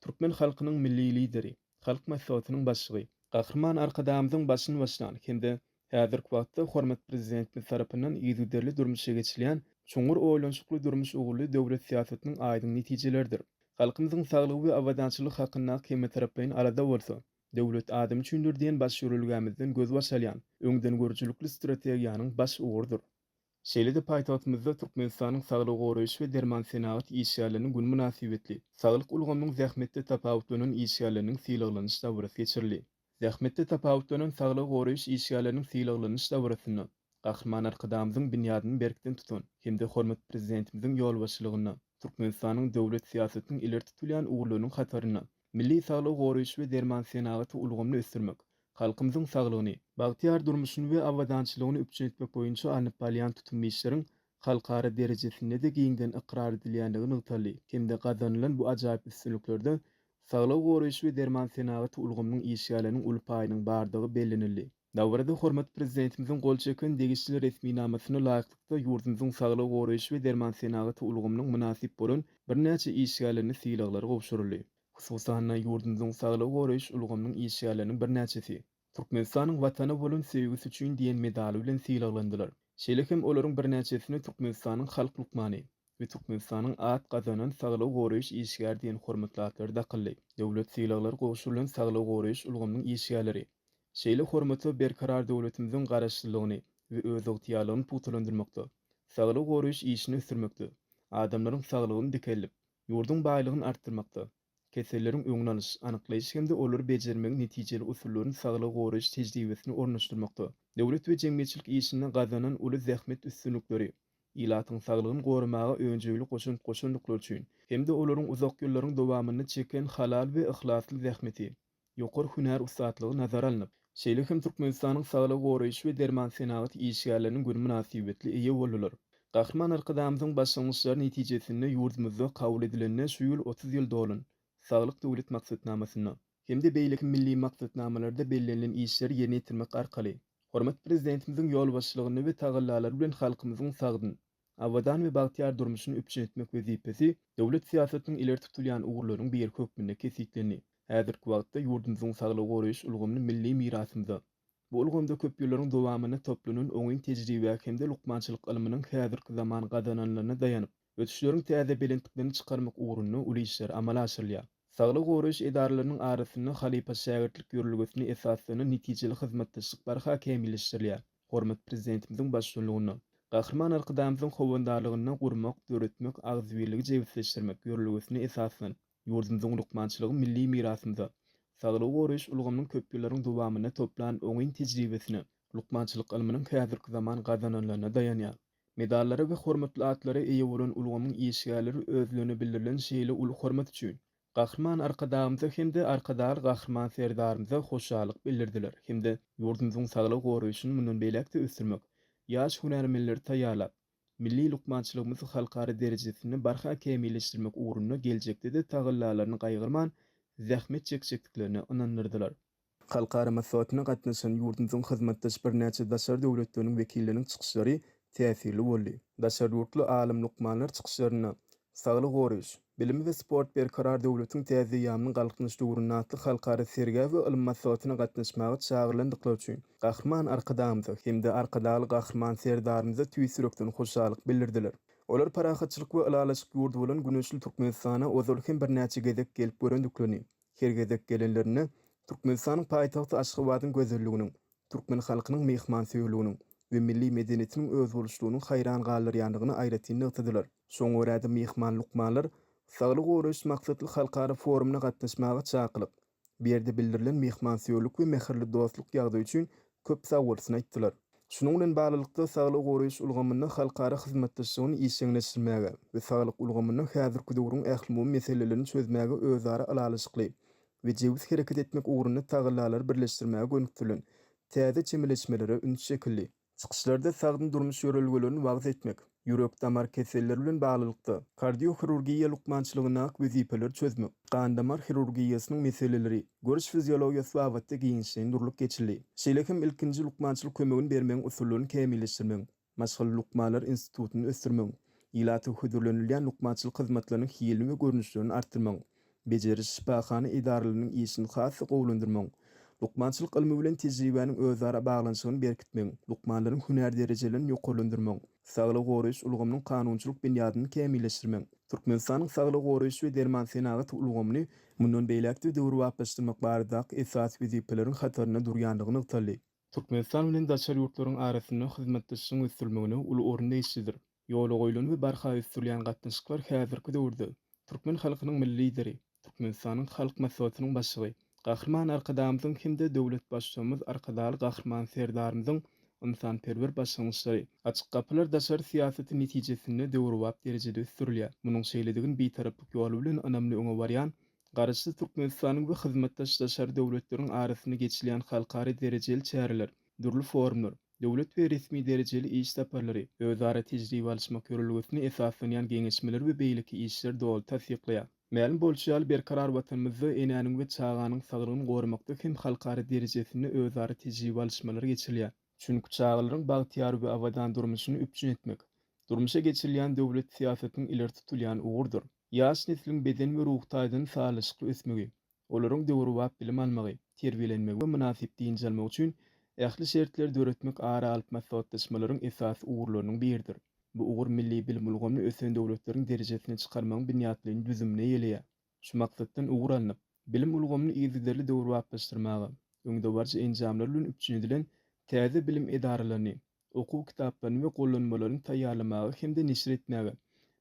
türkmen halkynyň Milli Lideri, Halk Maslahatynyň Başlygy, Gahryman Arkadagymyzyň başyny başlan hem-de häzirki wagtda hormatly Prezidentimiz tarapyndan yzygiderli durmuşa geçirilýän çuňňur oýlanyşykly durmuş ugurly döwlet syýasatynyň aýdyň netijeleridir. Halkymyzyň saglygy we abadançylygy hakyndaky hemmetaraplaýyn alada bolsa, Döwlet adam üçindir diýen baş ýörelgämizden gözbaş alýan, öňdengörüjilikli strategiýanyň baş ugrudyr. Şeýle-de paýtagtymyzda Türkmenistanyň Saglygy goraýyş we derman senagat işgärleriniň güni mynasybetli, saglyk ulgamynyň zähmetde tapawutlanan işgärleriniň sylaglanyş dabarasy geçirildi. Zähmetde tapawutlanan saglygy goraýyş işgärleriniň sylaglanyş dabarasynda Gahryman Arkadagymyzyň binýadyny berkden tutan hem-de hormatly Prezidentimiziň ýolbaşçylygynda Türkmenistanyň döwlet syýasatynyň ileri tutulýan ugurlarynyň hatarynda. Milli saglygy goraýyş we derman senagaty ulgamyny ösdürmek, halkymyzyň saglygyny, bagtyýar durmuşyny we abadançylygyny üpjün etmek boýunça alnyp barylýan tutumly işleriň halkara derejesinde-de giňden ykrar edilýändigi nygtaldy hem-de gazanylan bu ajaýyp üstünliklerde saglygy goraýyş we derman senagaty ulgamynyň işgärleriniň uly paýynyň bardygy bellenildi. Dabarada hormatly Prezidentimiziň gol çeken degişli resminamasyna laýyklykda ýurdumyzyň saglygy goraýyş we derman senagaty ulgamynyň mynasyp bolan birnäçe işgärlerine sylaglar gowşuryldy. Hususan-da, ýurdumyzyň saglygy goraýyş ulgamynyň işgärleriniň birnäçesi Türkmenistanyň Watana bolan söýgüsi üçin diýen medaly bilen sylaglandylar. Şeýle hem olaryň birnäçesine Türkmenistanyň halk lukmany we Türkmenistanyň at gazanan saglygy goraýyş işgäri diýen hormatly atlar dakyldy. Döwlet sylaglary gowşurylan saglygy goraýyş ulgamynyň işgärleri şeýle hormata Berkarar döwletimiziň Garaşsyzlygyny we özygtyýarlygyny pugtalandyrmakda, saglygy goraýyş işini ösdürmekde, adamlaryň saglygyny dikeldip, ýurduň baýlygyny artdyrmakda, keselleriň öňüni alyş, anyklaýyş hem-de olary bejermegiň netijeli usullaryny saglygy goraýyş tejribesine ornaşdyrmakda, döwlet we jemgyýetçilik işinde gazanan uly zähmet üstünlikleri, ilatyň saglygyny goramaga önjeýli goşant goşandyklary üçin hem-de olaryň uzak ýyllaryň dowamynda çeken halal we yhlasly zähmeti, ýokary hünär ussatlygy nazara alnyp, şeýle hem Türkmenistanyň saglygy goraýyş we derman senagaty işgärleriniň güni mynasybetli eýe boldular. Gahryman Arkadagymyzyň başlangyçlary netijesinde ýurdumyzda kabul edilenine şu ýyl 30 ýyl dolan Saglyk Döwlet maksatnamasynda hem-de beýleki milli maksatnamalarda bellenilen işleri ýerine ýetirmek arkaly, hormatly Prezidentimiziň ýolbaşçylygynda we tagallalary bilen halkymyzyň sagdyn, abadan we bagtyýar durmuşyny üpjün etmek wezipesi döwlet syýasatynyň ileri tutulýan ugurlarynyň biri hökmünde kesgitlendi. Häzirki wagtda ýurdumyzyň saglygy goraýyş ulgamyny milli mirasymyza, bu ulgamda köp ýyllaryň dowamynda toplanan oňyn tejribä hem-de lukmançylyk ylmynyň häzirki zaman gazananlaryna daýanyp, ösüşleriň täze belentliklerine çykarmak ugrunda uly işler amala aşyrylýar. Saglygy goraýyş edaralarynyň arasynda halypa-şägirtlik ýörelgesine esaslanan netijeli hyzmatdaşlyk barha kämilleşdirilýär. Hormatly Prezidentimiziň baştutanlygynda, Gahryman Arkadagymyzyň howandarlygynda gurmak, döretmek, agzybirligi jebisleşdirmek ýörelgesine esaslanyp, ýurdumyzyň lukmançylygy milli mirasymyza, saglygy goraýyş ulgamynyň köp ýyllaryň dowamynda toplan oňyn tejribesine, lukmançylyk ylmynyň häzirki zaman gazananlaryna daýanýar. Medallara we hormatly atlara eýe bolan ulgamyň işgärleri özlerine bildirilen şeýle uly hormat üçin Gahryman Arkadagymyza hem-de Arkadagly Gahryman Serdarymyza hoşallyk bildirdiler hem-de ýurdumyzyň saglygy goraýşyny mundan beýläk-de ösdürmek, ýaş hünärmenleri taýýarlap, milli lukmançylygymyzy halkara derejesinde barha kämilleşdirmek ugrunda geljekde-de tagallalaryny gaýgyrman zähmet çekjekdiklerine ynandyrdylar. Halkara maslahatyna gatnaşan ýurdumyzyň hyzmatdaş birnäçe daşary döwletleriniň wekilleriniň çykyşlary täsirli boldy. Daşary ýurtly alym-lukmanlar çykyşlarynda Saglygy goraýyş, bilim we sport Berkarar döwletiň täze eýýamynyň Galkynyş döwründe atly halkara sergä we ylmy maslahatyna gatnaşmaga çagyrylandyklary üçin Gahryman Arkadagymyza hem-de Arkadagly Gahryman Serdarymyza tüýs ýürekden hoşallyk bildirdiler. Olar parahatçylyk we ylalaşyk ýurdy bolan güneşli Türkmenistana ozal hem birnäçe gezek gelip görendiklerini, Her gezek gelenlerinde Türkmenistanyň paýtagty Aşgabadyň gözelliginiň, türkmen halkynyň myhmansöýerliginiň we milli medeniýetiniň özboluşlygynyň haýran galdyrýandygyny aýratyn nygtadylar. Şoňa görä-de myhman lukmanlar saglygy goraýyş maksatly halkara forumyna gatnaşmaga çakylyk, bu ýerde bildirilen myhmansöýerlik we mähirli dostluk ýagdaýy üçin köp sagbolsun aýtdylar. Şunuň bilen baglylykda, saglygy goraýyş ulgamynda halkara hyzmatdaşlygyny işjeňleşdirmäge we saglyk ulgamynda häzirki döwrüň ählumumy meselelerini çözmäge özara ylalaşykly we jebis hereket etmek ugrunda tagallalary birleşdirmäge gönükdirilen täze çemeleşmelere üns çekildi. Çykyşlarda sagdyn durmuş ýörelgelerini wagyz etmek, ýürek-damar keselleri bilen baglylykda, kardiohirurgiýa lukmançylygyndaky wezipeleri çözmek, gan-damar hirurgiýasynyň meseleleri, görüş fiziologiýasy babatda giňişleýin durlup geçildi. Şeýle hem ilkinji lukmançylyk kömegini bermegiň usullaryny kämilleşdirmegiň, maşgala lukmanlar institutyny ösdürmegiň, ilata hödürlenilýän lukmançylyk hyzmatlarynyň hilini we görnüşlerini artdyrmagyň, bejeriş-şypahana edaralarynyň işini has-da gowulandyrmagyň, lukmançylyk ylmy bilen tejribäniň özara baglanyşygyny berkitmegiň, lukmanlaryň hünär derejelerini ýokarlandyrmagyň, saglygy goraýyş ulgamynyň kanunçylyk binýadyny kämilleşdirmegiň, Türkmenistanyň saglygy goraýyş we derman senagaty ulgamyny mundan beýläk-de döwrebaplaşdyrmak baradaky esasy wezipeleriň hatarynda durýandygy nygtaldy. Türkmenistan bilen daşary ýurtlaryň arasynda hyzmatdaşlygyň ösdürilmegine uly orun degişlidir. Ýola goýlan we barha ösdürilýän gatnaşyklar häzirki döwürde türkmen halkynyň Milli Lideri, Türkmenistanyň Halk Maslahatynyň Başlygy Gahryman Arkadagymyzyň hem-de döwlet Baştutanymyz Arkadagly Gahryman Serdarymyzyň ynsanperwer başlangyçlary, Açyk gapylar daşary syýasaty netijesinde döwrebap derejede ösdürilýär. Munuň şeýledigini Bitaraplyk ýoly bilen ynamly öňe barýan. Garaşsyz Türkmenistanyň we hyzmatdaş daşary döwletleriň arasynda geçilýän halkara derejeli çäreler, dürli forumlar, döwlet we resmi derejeli iş saparlary, özara tejribe alyşmak ýörelgesine esaslanýan geňeşmeler we beýleki işler doly tassyklaýar. Mälim bolşy ýaly, berkarar Watanymyzda enäniň we çaganyň saglygyny goramakda hem halkara derejesinde özara tejribe alyşmalar geçirilýär. Çünki çagalaryň bagtyýar we abadan durmuşyny üpjün etmek, durmuşa geçirilýän döwlet syýasatynyň ileri tutulýan ugurdyr. Ýaş nesliň beden we ruhy taýdan sazlaşykly ösmegi, olaryň döwrebap bilim almagy, terbiýelenmegi we mynasyp dynç almagy üçin ähli şertleri döretmek ara alyp maslahatlaşmalaryň esasy ugurlarynyň biridir. Bu ugur milli bilim ulgamyny ösen döwletleriň derejesine çykarmagyň binýatlaýyn düzümini eýeleýär. Şu maksatdan ugur alnyp, bilim ulgamyny yzygiderli döwrebaplaşdyrmaga, öňdebaryjy enjamlar bilen üpjün edilen täze bilim edaralaryny, okuw kitaplaryny we gollanmalaryny taýýarlamaga hem-de neşir etmäge,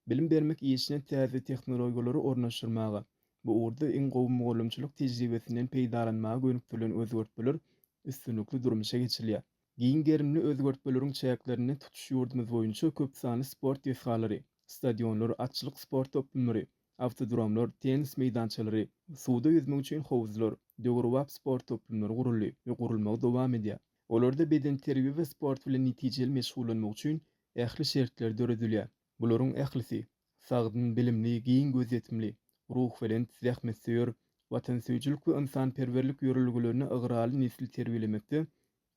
bilim bermek işine täze tehnologiýalary ornaşdyrmaga, bu ugurda iň gowy mugallymçylyk tejribesinden peýdalanmaga gönükdirilen özgertmeler üstünlikli durmuşa geçirilýär. Giň gerimli özgertmeleriň çäklerinde tutuş ýurdumyz boýunça köp sanly sport desgalary, stadionlar, atçylyk sport toplumlary, awtodromlar, tennis meýdançalary, suwda ýüzmek üçin howuzlar, döwrebap sport toplumlary guruldy we gurulmagy dowam edýär. Olarda bedenterbiýe we sport bilen netijeli meşgullanmak üçin ähli şertler döredilýär. Bularyň ählisi sagdyn, bilimli, giň gözýetimli, ruhubelent, zähmetsöýer, watansöýüjilik we ynsanperwerlik ýörelgelerine ygrarly nesli terbiýelemekde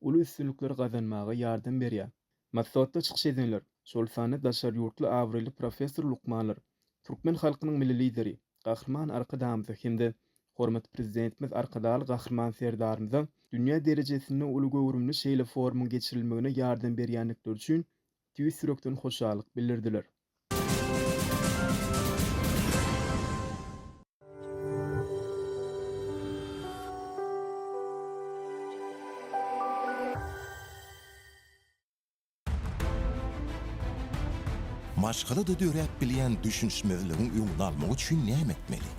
uly üstünlikleri gazanmaga ýardam berýär. Maslahatda çykyş edenler, şol sanda daşary ýurtly abraýly professor-lukmanlar, türkmen halkynyň Milli Lideri Gahryman Arkadagymyza hem-de hormatly Prezidentimiz Arkadagly Gahryman Serdarymyza dünýä derejesinde uly göwrümli şeýle forumyň geçirilmegine ýardam berýändikleri üçin tüýs ýürekden hoşallyk bildirdiler. Maşgalada döräp bilýän düşünişmezligiň öňüni almak üçin näme etmeli?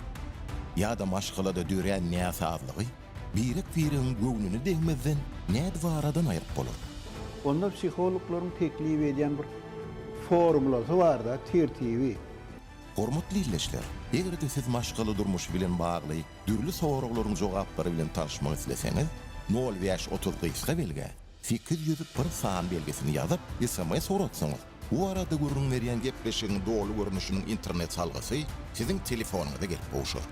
Ýa-da maşgalada dörän näsazlygy birek-biregiň göwnüne degmezden nädip aradan aýryp bolar? Onda psihologlaryň teklip edýän bir formulasy bar-da, tertibi. Hormatly ildeşler, eger-de siz maşgala durmuşy bilen bagly dürli soraglaryň jogaplary bilen tanyşmak isleseňiz, nol bäş 30 gysga belgä 801 san belgisini ýazyp, sms ugratsaňyz, bu barada gürrüň berýän gepleşigiň doly görnüşiniň internet salgysy siziň telefonyňyza gelip gowşar.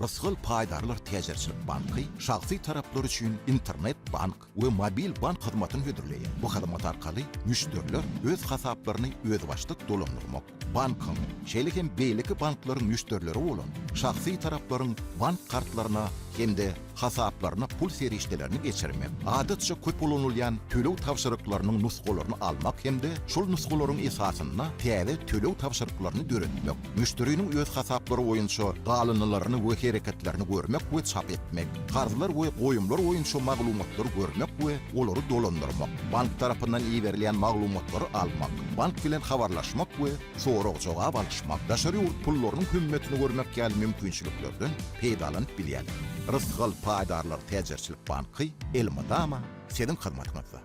Rysgal paýdarlar täjirçilik banky şahsy taraplar üçin internet bank we mobil bank hyzmatyny hödürleýär. Bu hyzmat arkaly müşderiler öz hasaplaryny özbaşdak dolandyrmak, bankyň, şeýle hem beýleki banklaryň müşderileri bolan şahsy taraplaryň bank kartlaryna hem-de hasaplaryna pul serişdelerini geçirmek, adatça köp ulanylýan töleg tabşyryklarynyň nusgalaryny almak hem-de şol nusgalaryň esasynda täze töleg tabşyryklaryny döretmek, müşderiniň öz hasaplary boýunça galyndylaryny we hereketlerini görmek we çap etmek, karzlar we goýumlar boýunça maglumatlary görmek we olary dolandyrmak, bank tarapyndan iberilýän maglumatlary almak, bank bilen habarlaşmak we sorag-jogap alyşmak, daşary ýurt pullarynyň hümmetini görmek ýaly mümkinçiliklerden peýdalanyp bilýärler. Rysgal paýdarlar täjirçilik banky elmydama siziň hyzmatyňyzda.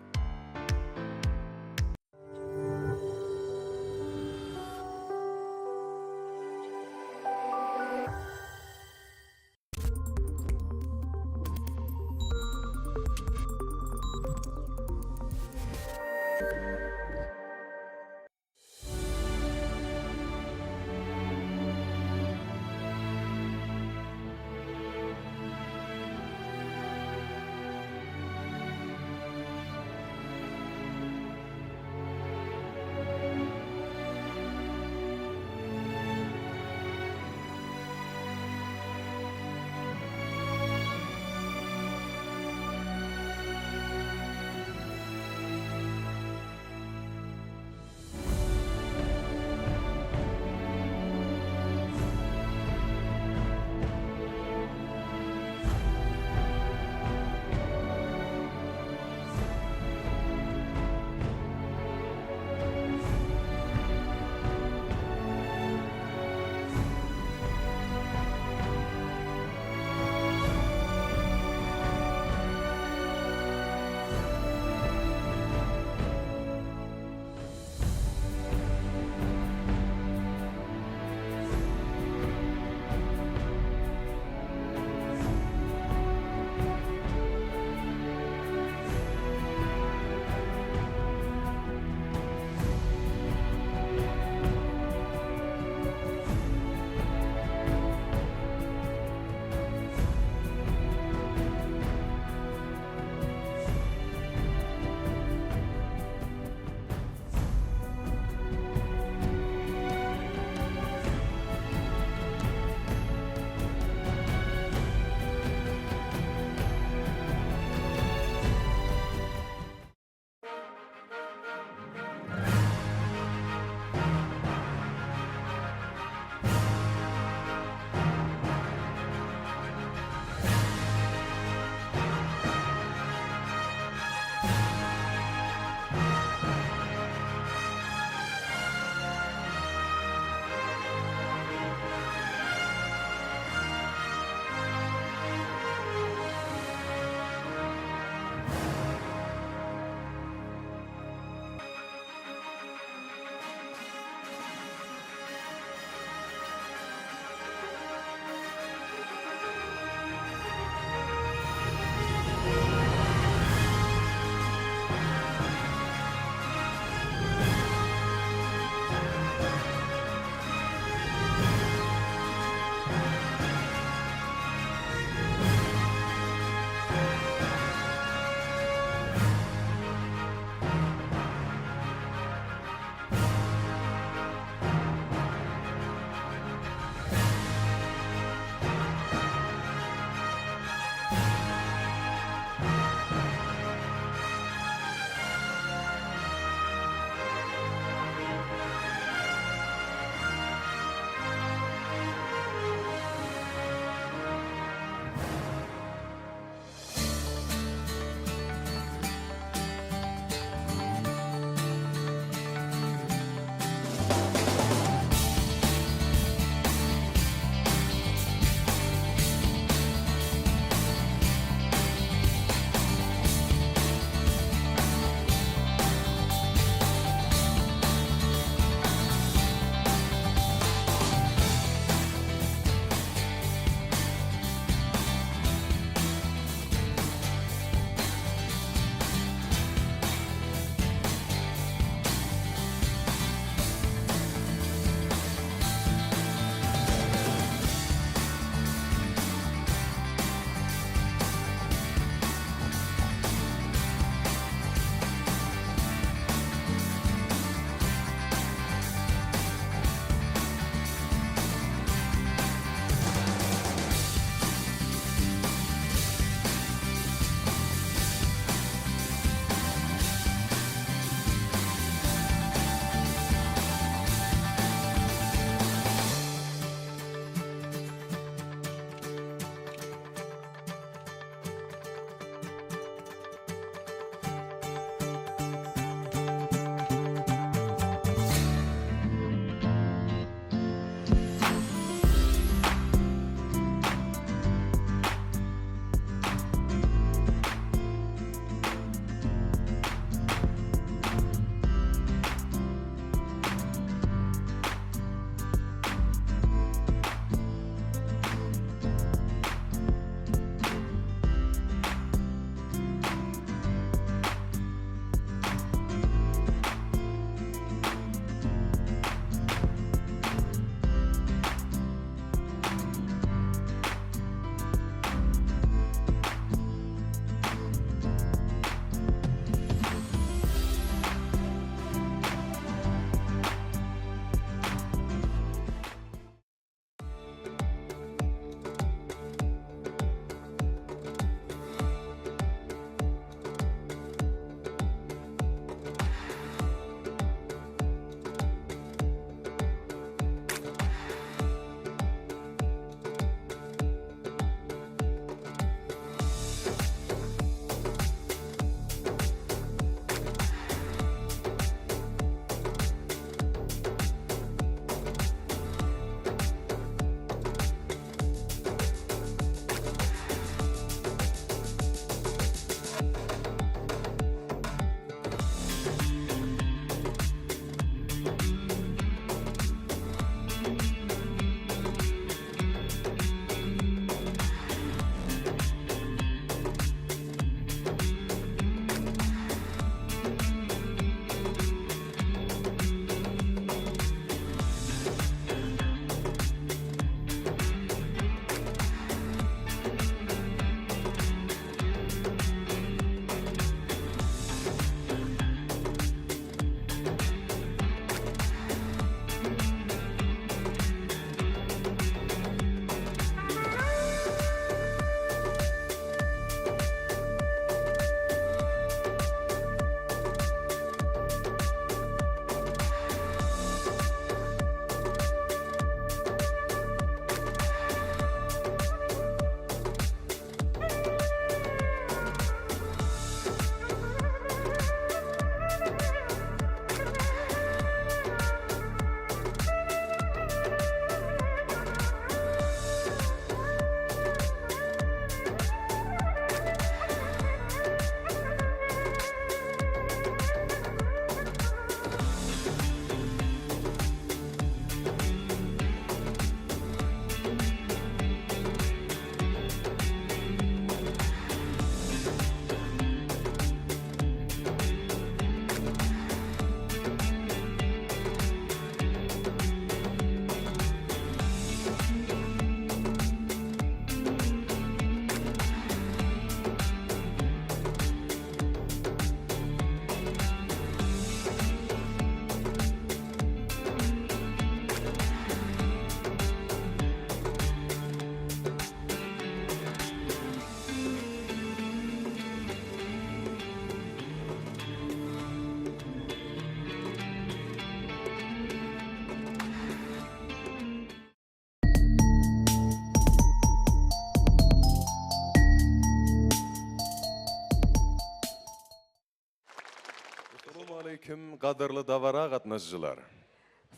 aleýkim gadyrly dabara gatnaşyjylar!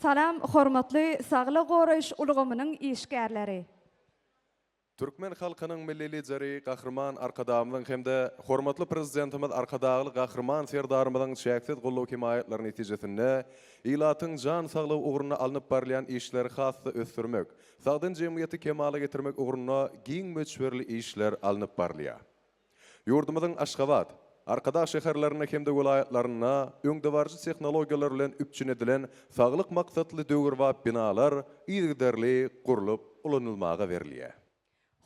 Salam hormatly saglygy goraýyş ulgamynyň işgärleri! Türkmen halkynyň Milli Lideri Gahryman Arkadagymyzyň hem-de hormatly Prezidentimiz Arkadagly Gahryman Serdarymyzyň çäksiz goldaw-hemaýatlary netijesinde ilatyň jan saglygy ugrunda alnyp barylýan işleri has-da ösdürmek, sagdyn jemgyýeti kemala getirmek ugrunda giň möçberli işler alnyp barylýar. Ýurdumyzyň Aşgabat, Arkadag şäherlerinde hem-de welaýatlarynda öňdebaryjy tehnologiýalar bilen üpjün edilen saglyk maksatly döwrebap binalar yzygiderli gurlup ulanylmaga berilýär.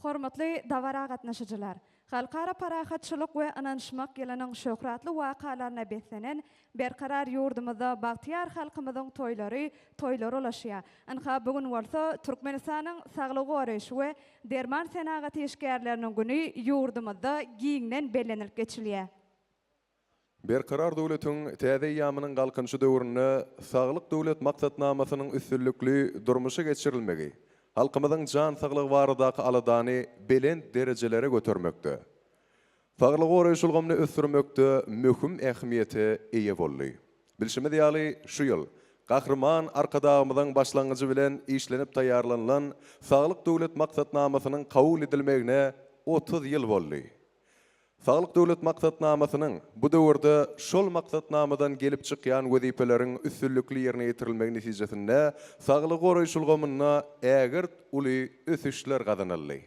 Hormatly dabara gatnaşyjylar! Halkara parahatçylyk we ynanyşmak ýylynyň şöhratly wakalaryna beslenen Berkarar ýurdumyzda bagtyýar halkymyzyň toýlary toýlara ulaşýar. Ynha, bu gün bolsa Türkmenistanyň Saglygy goraýyş we derman senagaty işgärleriniň güni ýurdumyzda giňden bellenilip geçilýär. Berkarar döwletiň täze eýýamynyň Galkynyşy döwründe Saglyk Döwlet maksatnamasynyň üstünlikli durmuşa geçirilmegi halkymyzyň jan saglygy baradaky aladany belent derejelere götermekde, Saglygy goraýyş ulgamyny ösdürmekde möhüm ähmiýete eýe boldy. Bilşimiz ýaly, şu ýyl Gahryman Arkadagymyzyň başlangyjy bilen işlenip taýýarlanylan Saglyk Döwlet maksatnamasynyň kabul edilmegine 30 ýyl boldy. Saglyk Döwlet maksatnamasynyň bu döwürde şol maksatnamadan gelip çykýan wezipeleriň üstünlikli ýerine ýetirilmegi netijesinde saglygy goraýyş ulgamynda ägirt uly ösüşler gazanyldy.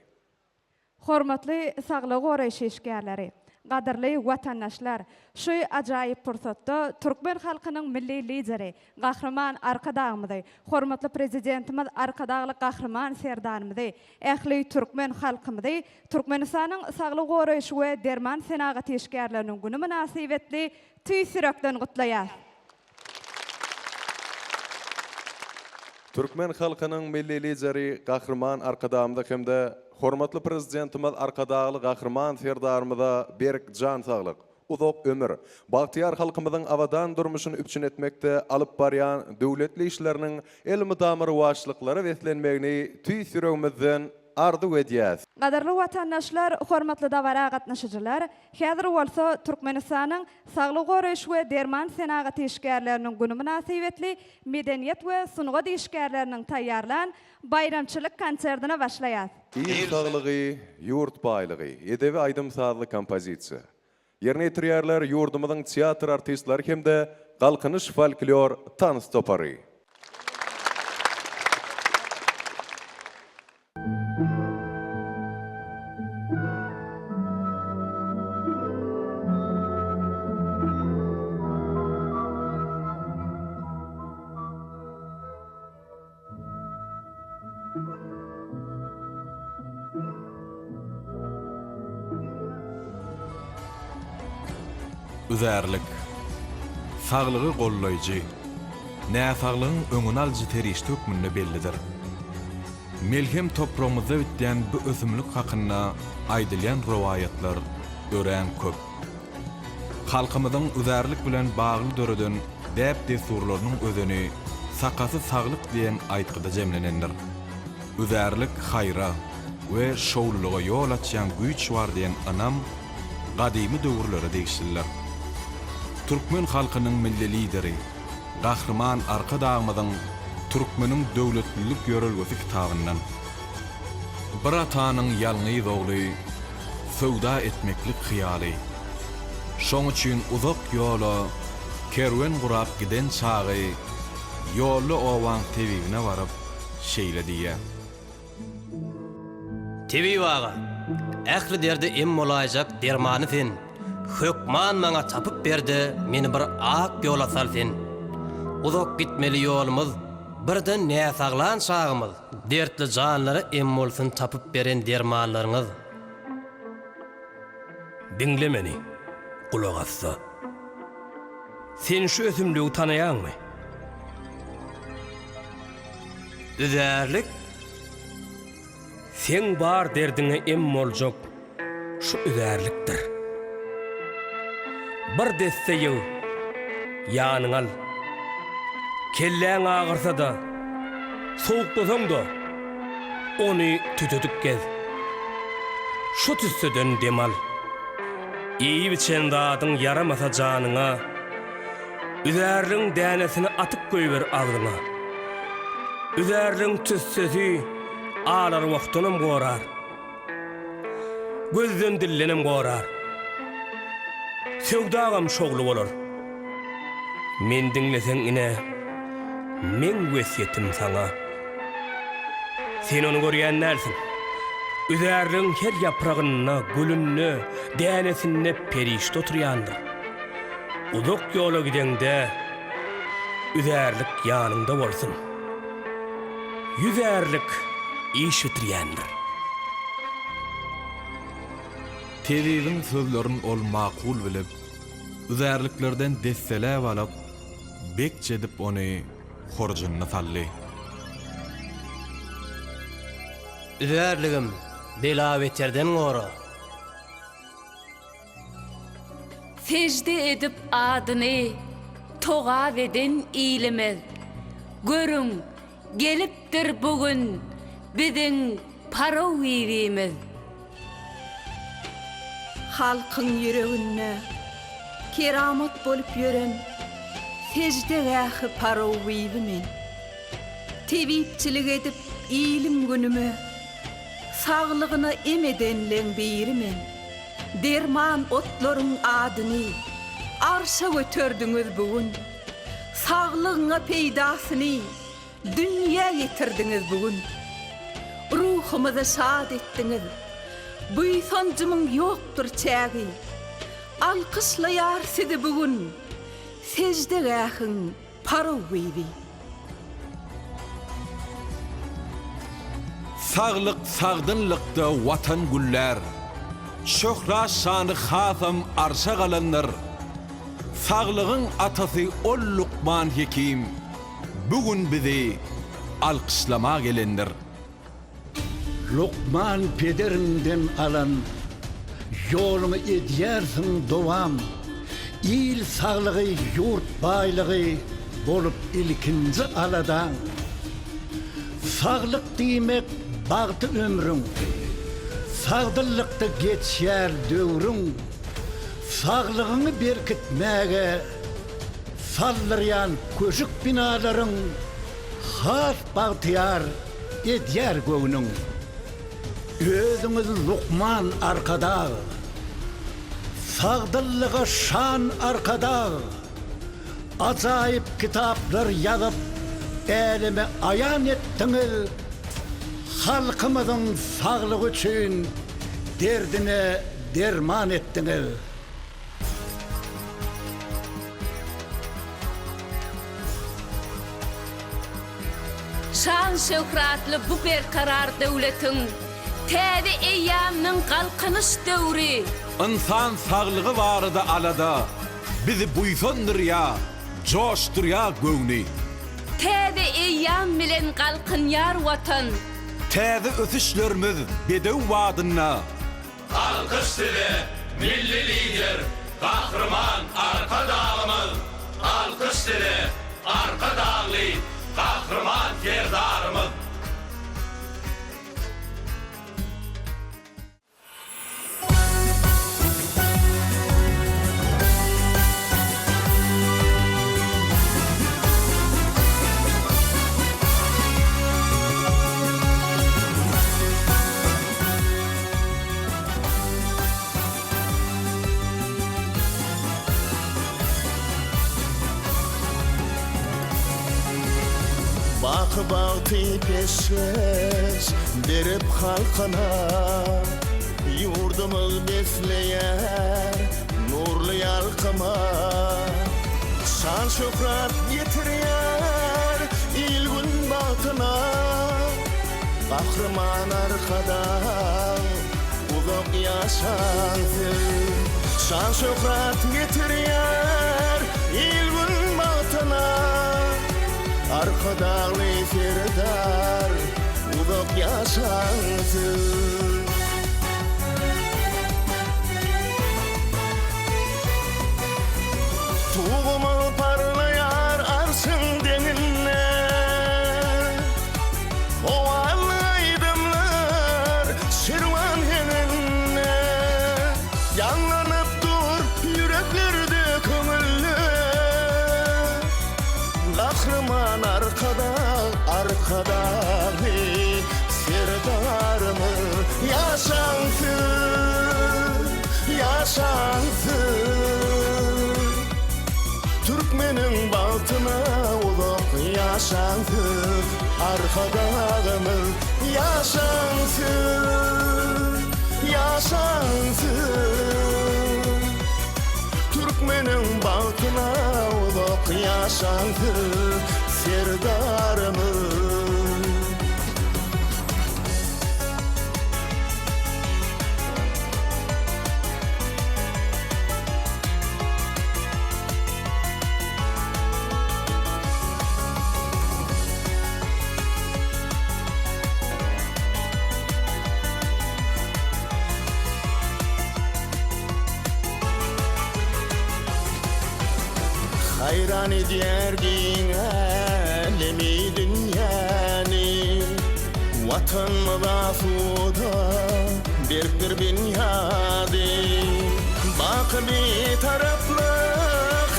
Hormatly saglygy goraýyş işgärleri! Gadyrly watandaşlar! Şu ajaýyp pursatda türkmen halkynyň Milli Lideri Gahryman Arkadagymyzy, hormatly Prezidentimiz Arkadagly Gahryman Serdarymyzy, ähli türkmen halkymyzy Türkmenistanyň Saglygy goraýyş we derman senagaty işgärleriniň güni mynasybetli tüýs ýürekden gutlaýar! Türkmen halkynyň Milli Lideri Gahryman Arkadagymyza hem-de hormatly Prezidentimiz Arkadagly Gahryman Serdarymyza berk jan saglyk, uzak ömür, bagtyýar halkymyzyň abadan durmuşyny üpjün etmekde alyp barýan döwletli işleriniň elmydama rowaçlyklara beslenmegini tüýs ýüregimizden arzuw edýäs. Gadyrly watandaşlar, hormatly dabara gatnaşyjylar, häzir bolsa Türkmenistanyň Saglygy goraýyş we derman senagaty işgärleriniň güni mynasybetli medeniýet we sungat işgärleriniň taýýarlan baýramçylyk konsertine başlaýas. Il saglygy, ýurt baýlygy edebi aýdym-sazly kompozisiýa. Ýerine ýetirýärler ýurdumyzyň teatr artistleri hem-de Galkynyş folklor tans topary. Üzärlik, saglygy gollaýjy, näsaglygyň öňüni alyjy serişde hökmünde bellidir. Melhem topragymyzda bitýän bu ösümlik hakynda aýdylýan rowaýatlar örän köp. Halkymyzyň üzärlik bilen bagly döreden däp-dessurlarynyň özeni Sakasy saglyk diýen aýtgyda jemlenendir. Üzärlik haýra we şowlulyga ýol açýan güýç bar diýen ynam gadymy döwürlere degişlidir. Türkmen halkynyň Milli Lideri Gahryman Arkadagymyzyň Türkmeniň döwletlilik ýörelgesi kitabyndan. Bir atanyň ýalňyz ogly söwda etmeklik hyýaly. Şoň üçin uzak ýola kerwen gurap giden çagy ýolda obaň tebibine baryp şeýle diýýär. Tebip aga, ähli derde em bolaýjak dermany sen, hökman maňa tapyp ber-de meni bir ak ýola sal sen. Uzak gitmeli ýolumyz, birden näsaglan çagymyz, dertli janlara em bolsun tapyp beren dermanlaryňyz. Diňle meni, gulak as-da. Sen şu ösümligi tanaýaňmy? Üzärlik? Seň bar derdiňe em boljak şu üzärlikdir. Bir desse ýyg, ýanyňa al. Kelläň agyrsa-da, sowuklasaň-da, ony tütedip gez. Şu tüsseden dem al. Iýip-içen zadyň ýaramasa janyňa. Üzärligiň dänesini atyp goýber agzyňa. Üzärligiň tüssesi alarwahdanam gorar. Gözden-dildenem gorar. Söwdagam şowly bolar. Men diňleseň ine, meň wesýetim saňa. Sen ony görýän dälsiň. Üzärligiň her ýapragynda, gülünde, dänesinde perişde oturýandyr. Uzak ýola gideňde, üzärlik ýanyňda bolsun. Ýüzärlik iş bitirýändir. Tebibiň sözlerin ol makul bilip, üzärliklerden desseläp alyp, bekç edip ony horjunyna saldy. Üzärligim, bela-beterden gora. Sežde edip adyny togap eden ilimiz, Görüň, gelipdir bu gün biziň Paraw bibimiz. Halkyň ýüreginde keramat bolup ýören seždegähi Paraw bibi men. Tebipçilik edip ilim-günüme saglygyna em edenleň biri men. Derman otlaryň adyny arşa göterdiňiz bu gün. Saglygyňa peýdasyny dünýä ýetirdiňiz bu gün. Ruhumyzy şat etdiňiz. Buýsanjymyň ýokdur çägi. Alkyşlaýar sizi bu gün seždegähiň Paraw bibi. Saglyk sagdynlykda Watan güllär, Şöhrat şany hasam arşa galandyr. Saglygyň atasy ol Lukman Hekim Bu gün bizi alkyşlama gelendir. Lukman pederiňden alan ýoluňy edýärsiň dowam, Il saglygy ýurt baýlygy bolup ilkinji aladaň. Saglyk diýmek bagty ömrüň, sagdynlykda geçýär döwrüň, Saglygyňy berkitmäge saldyrýan köşük binalaryň has bagtyýar edýär göwnüň. Özüňiz lukman Arkadag. Sagdynlyga şan Arkadag. Ajaýyp kitaplar ýazyp äleme aýan etdiňiz. Halkymyzyň saglygy üçin derdine derman etdiňiz. Şan-şöhratly bu berkarar döwletiň täze eýýamynyň Galkynyş döwri. Ynsan saglygy barada alada bizi buýsandyrýar, joşdurýar göwni. Täze eýýam bilen galkynýar Watan. Täze ösüşlerimiz bedew badynda. Alkyş size, Milli Lider, Gahryman Arkadagymyz! Alkyş size, Arkadagly Gahryman Serdarymyz! Baky bagty peşgeş berip halkyna, Ýurdumyz besleýär nurly ýalkyma. Şan-şöhrat getirýär il-gün bagtyna. Gahryman Arkadag uzak ýaşaň siz. Şan-şöhrat getirýär il-gün bagtyna. Arkadagly Serdar uzak ýaşaň siz. Tugumyz parlaýar arşyň deňinde. Howally aýdymlar şirwan heňinde. Ýaňlanyp dur ýüreklerde, köňülde. Arkadagly Serdarymyz ýaşaň siz, ýaşaň siz. Türkmeniň bagtyna uzak ýaşaň siz, Arkadagymyz ýaşaň siz, ýaşaň siz. Türkmeniň bagtyna uzak ýaşaň siz, Serdarymyz. Haýran edýär giň älemi dünýäni Watanymyz asuda berkdir binýady Baky Bitaraplyk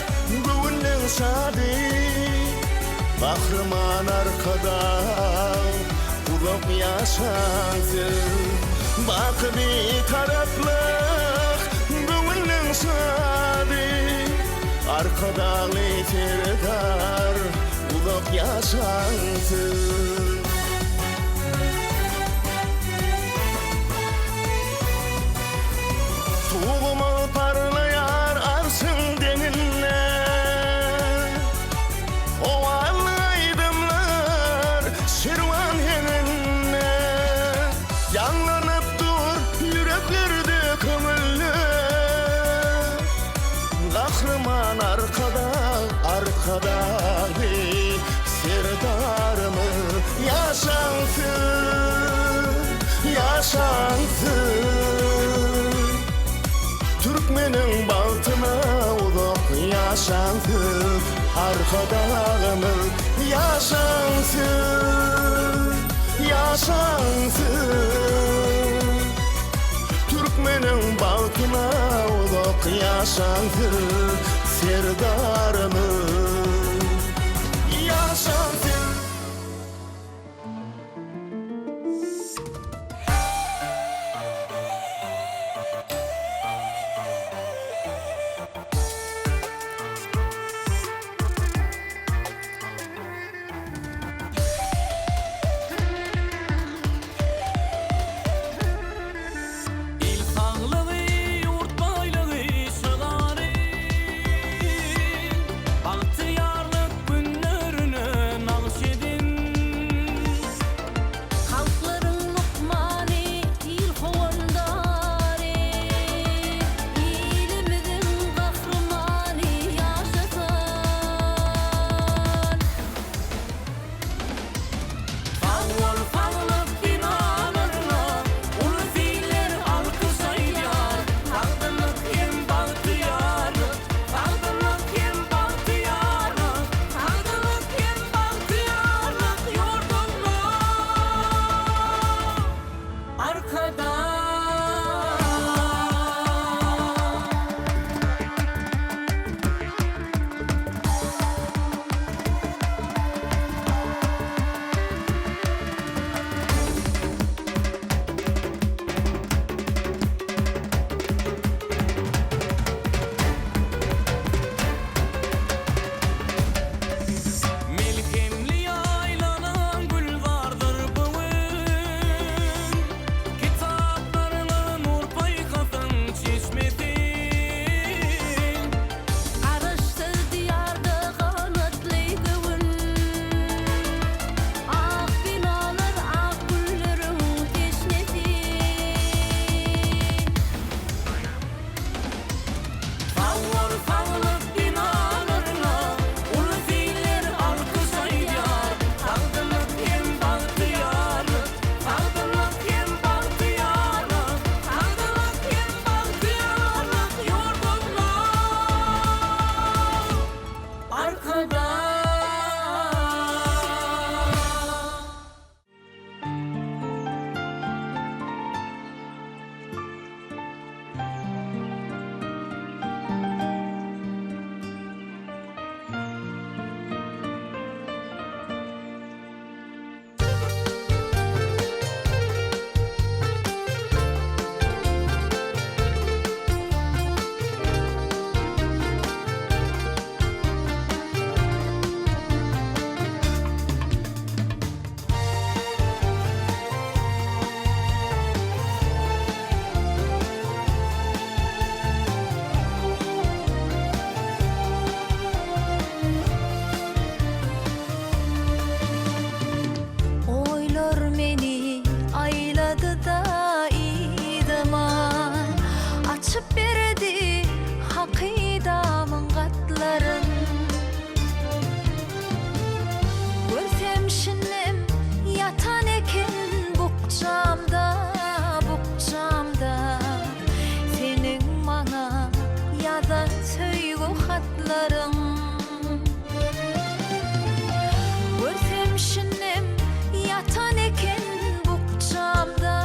göwünleň şady Gahryman Arkadag uzak ýaşaň siz Baky Bitaraplyk göwünleň şady Arkadagly Serdar uzak ýaşaň siz. Tugumyz parlaýar arşyň deňinde. Owazly aýdymlar şirwan heňinde. Ýaňlanyp dur ýüreklerde, köňülde. Gahryman Arkadag, Arkadagly Serdarymyz ýaşaň siz, ýaşaň siz. Türkmeniň bagtyna uzak ýaşaň siz, Arkadagymyz ýaşaň siz, ýaşaň siz. Türkmeniň bagtyna uzak ýaşaň siz, Serdarymyz ýaşaň siz. Il saglygy, ýurt baýlygy şygary. Bagtyýarlyk günlerine nagyşlanyp. ýazan söýgi hatlaryň. Görsem şindem ýatan eken bukjamda,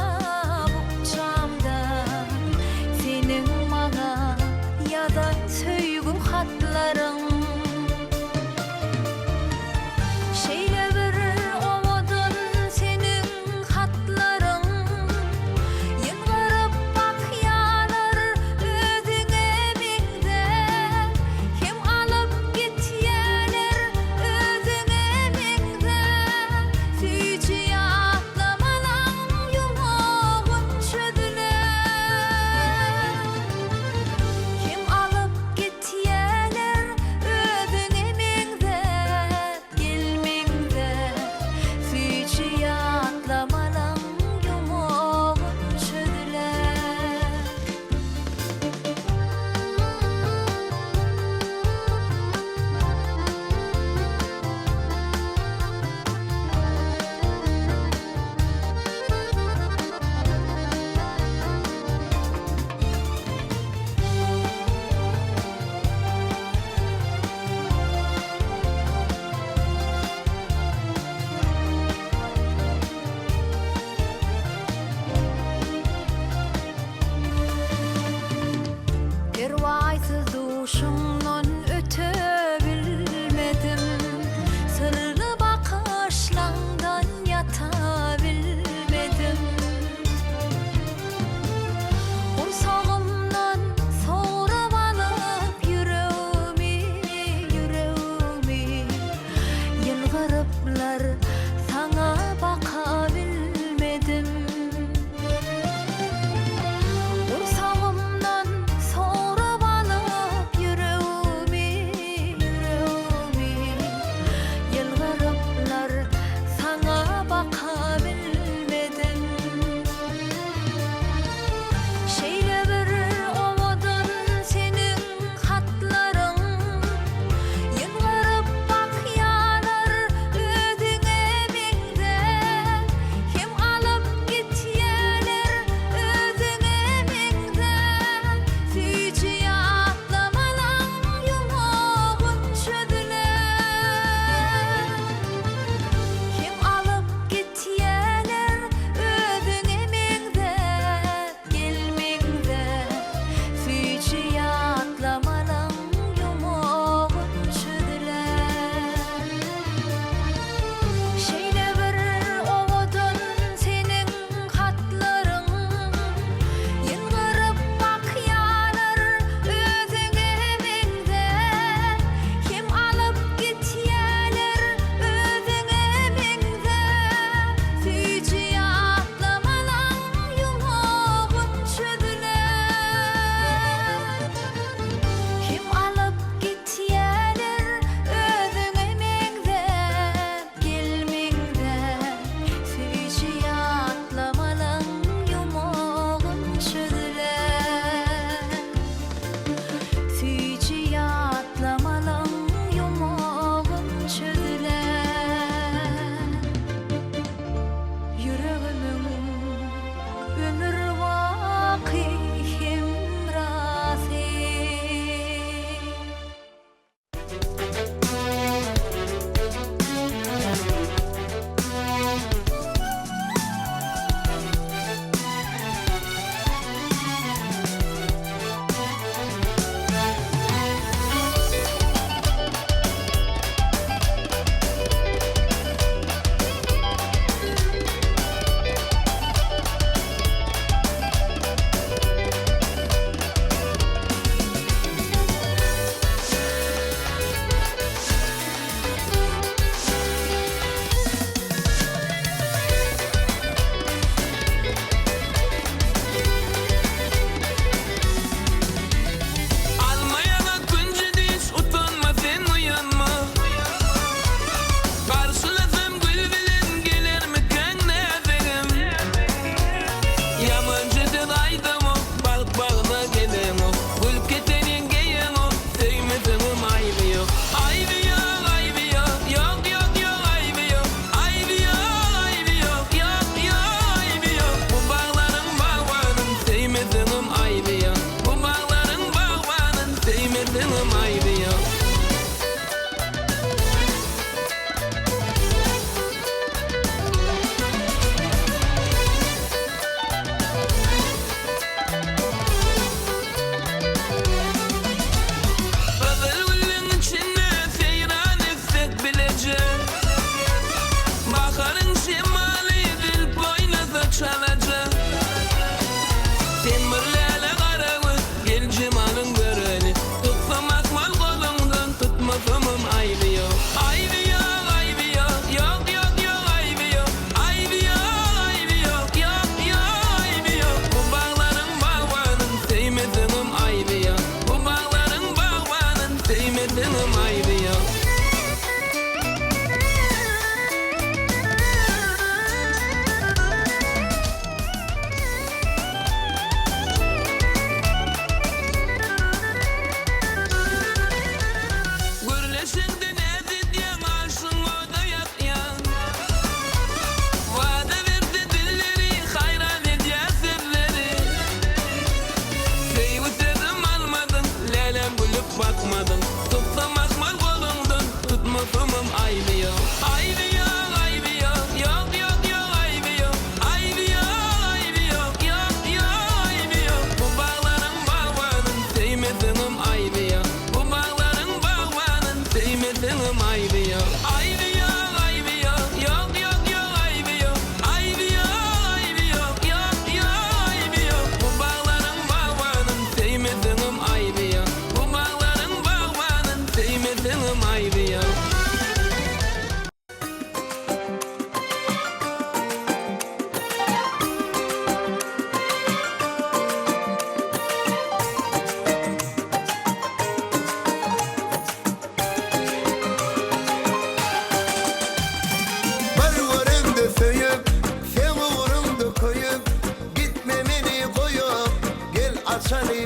bukjamda Seniň maňa ýazan söýgi hatlaryň. Şeýle bir owadan seniň hatlaryň, Ýylgyryp bakýarlar özüňe meňzäp, Hem alyp.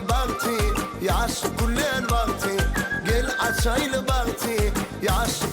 Açaýly bagty, ýaşlyk güllän wagty, Gel açaýly bagty, ýaşlyk.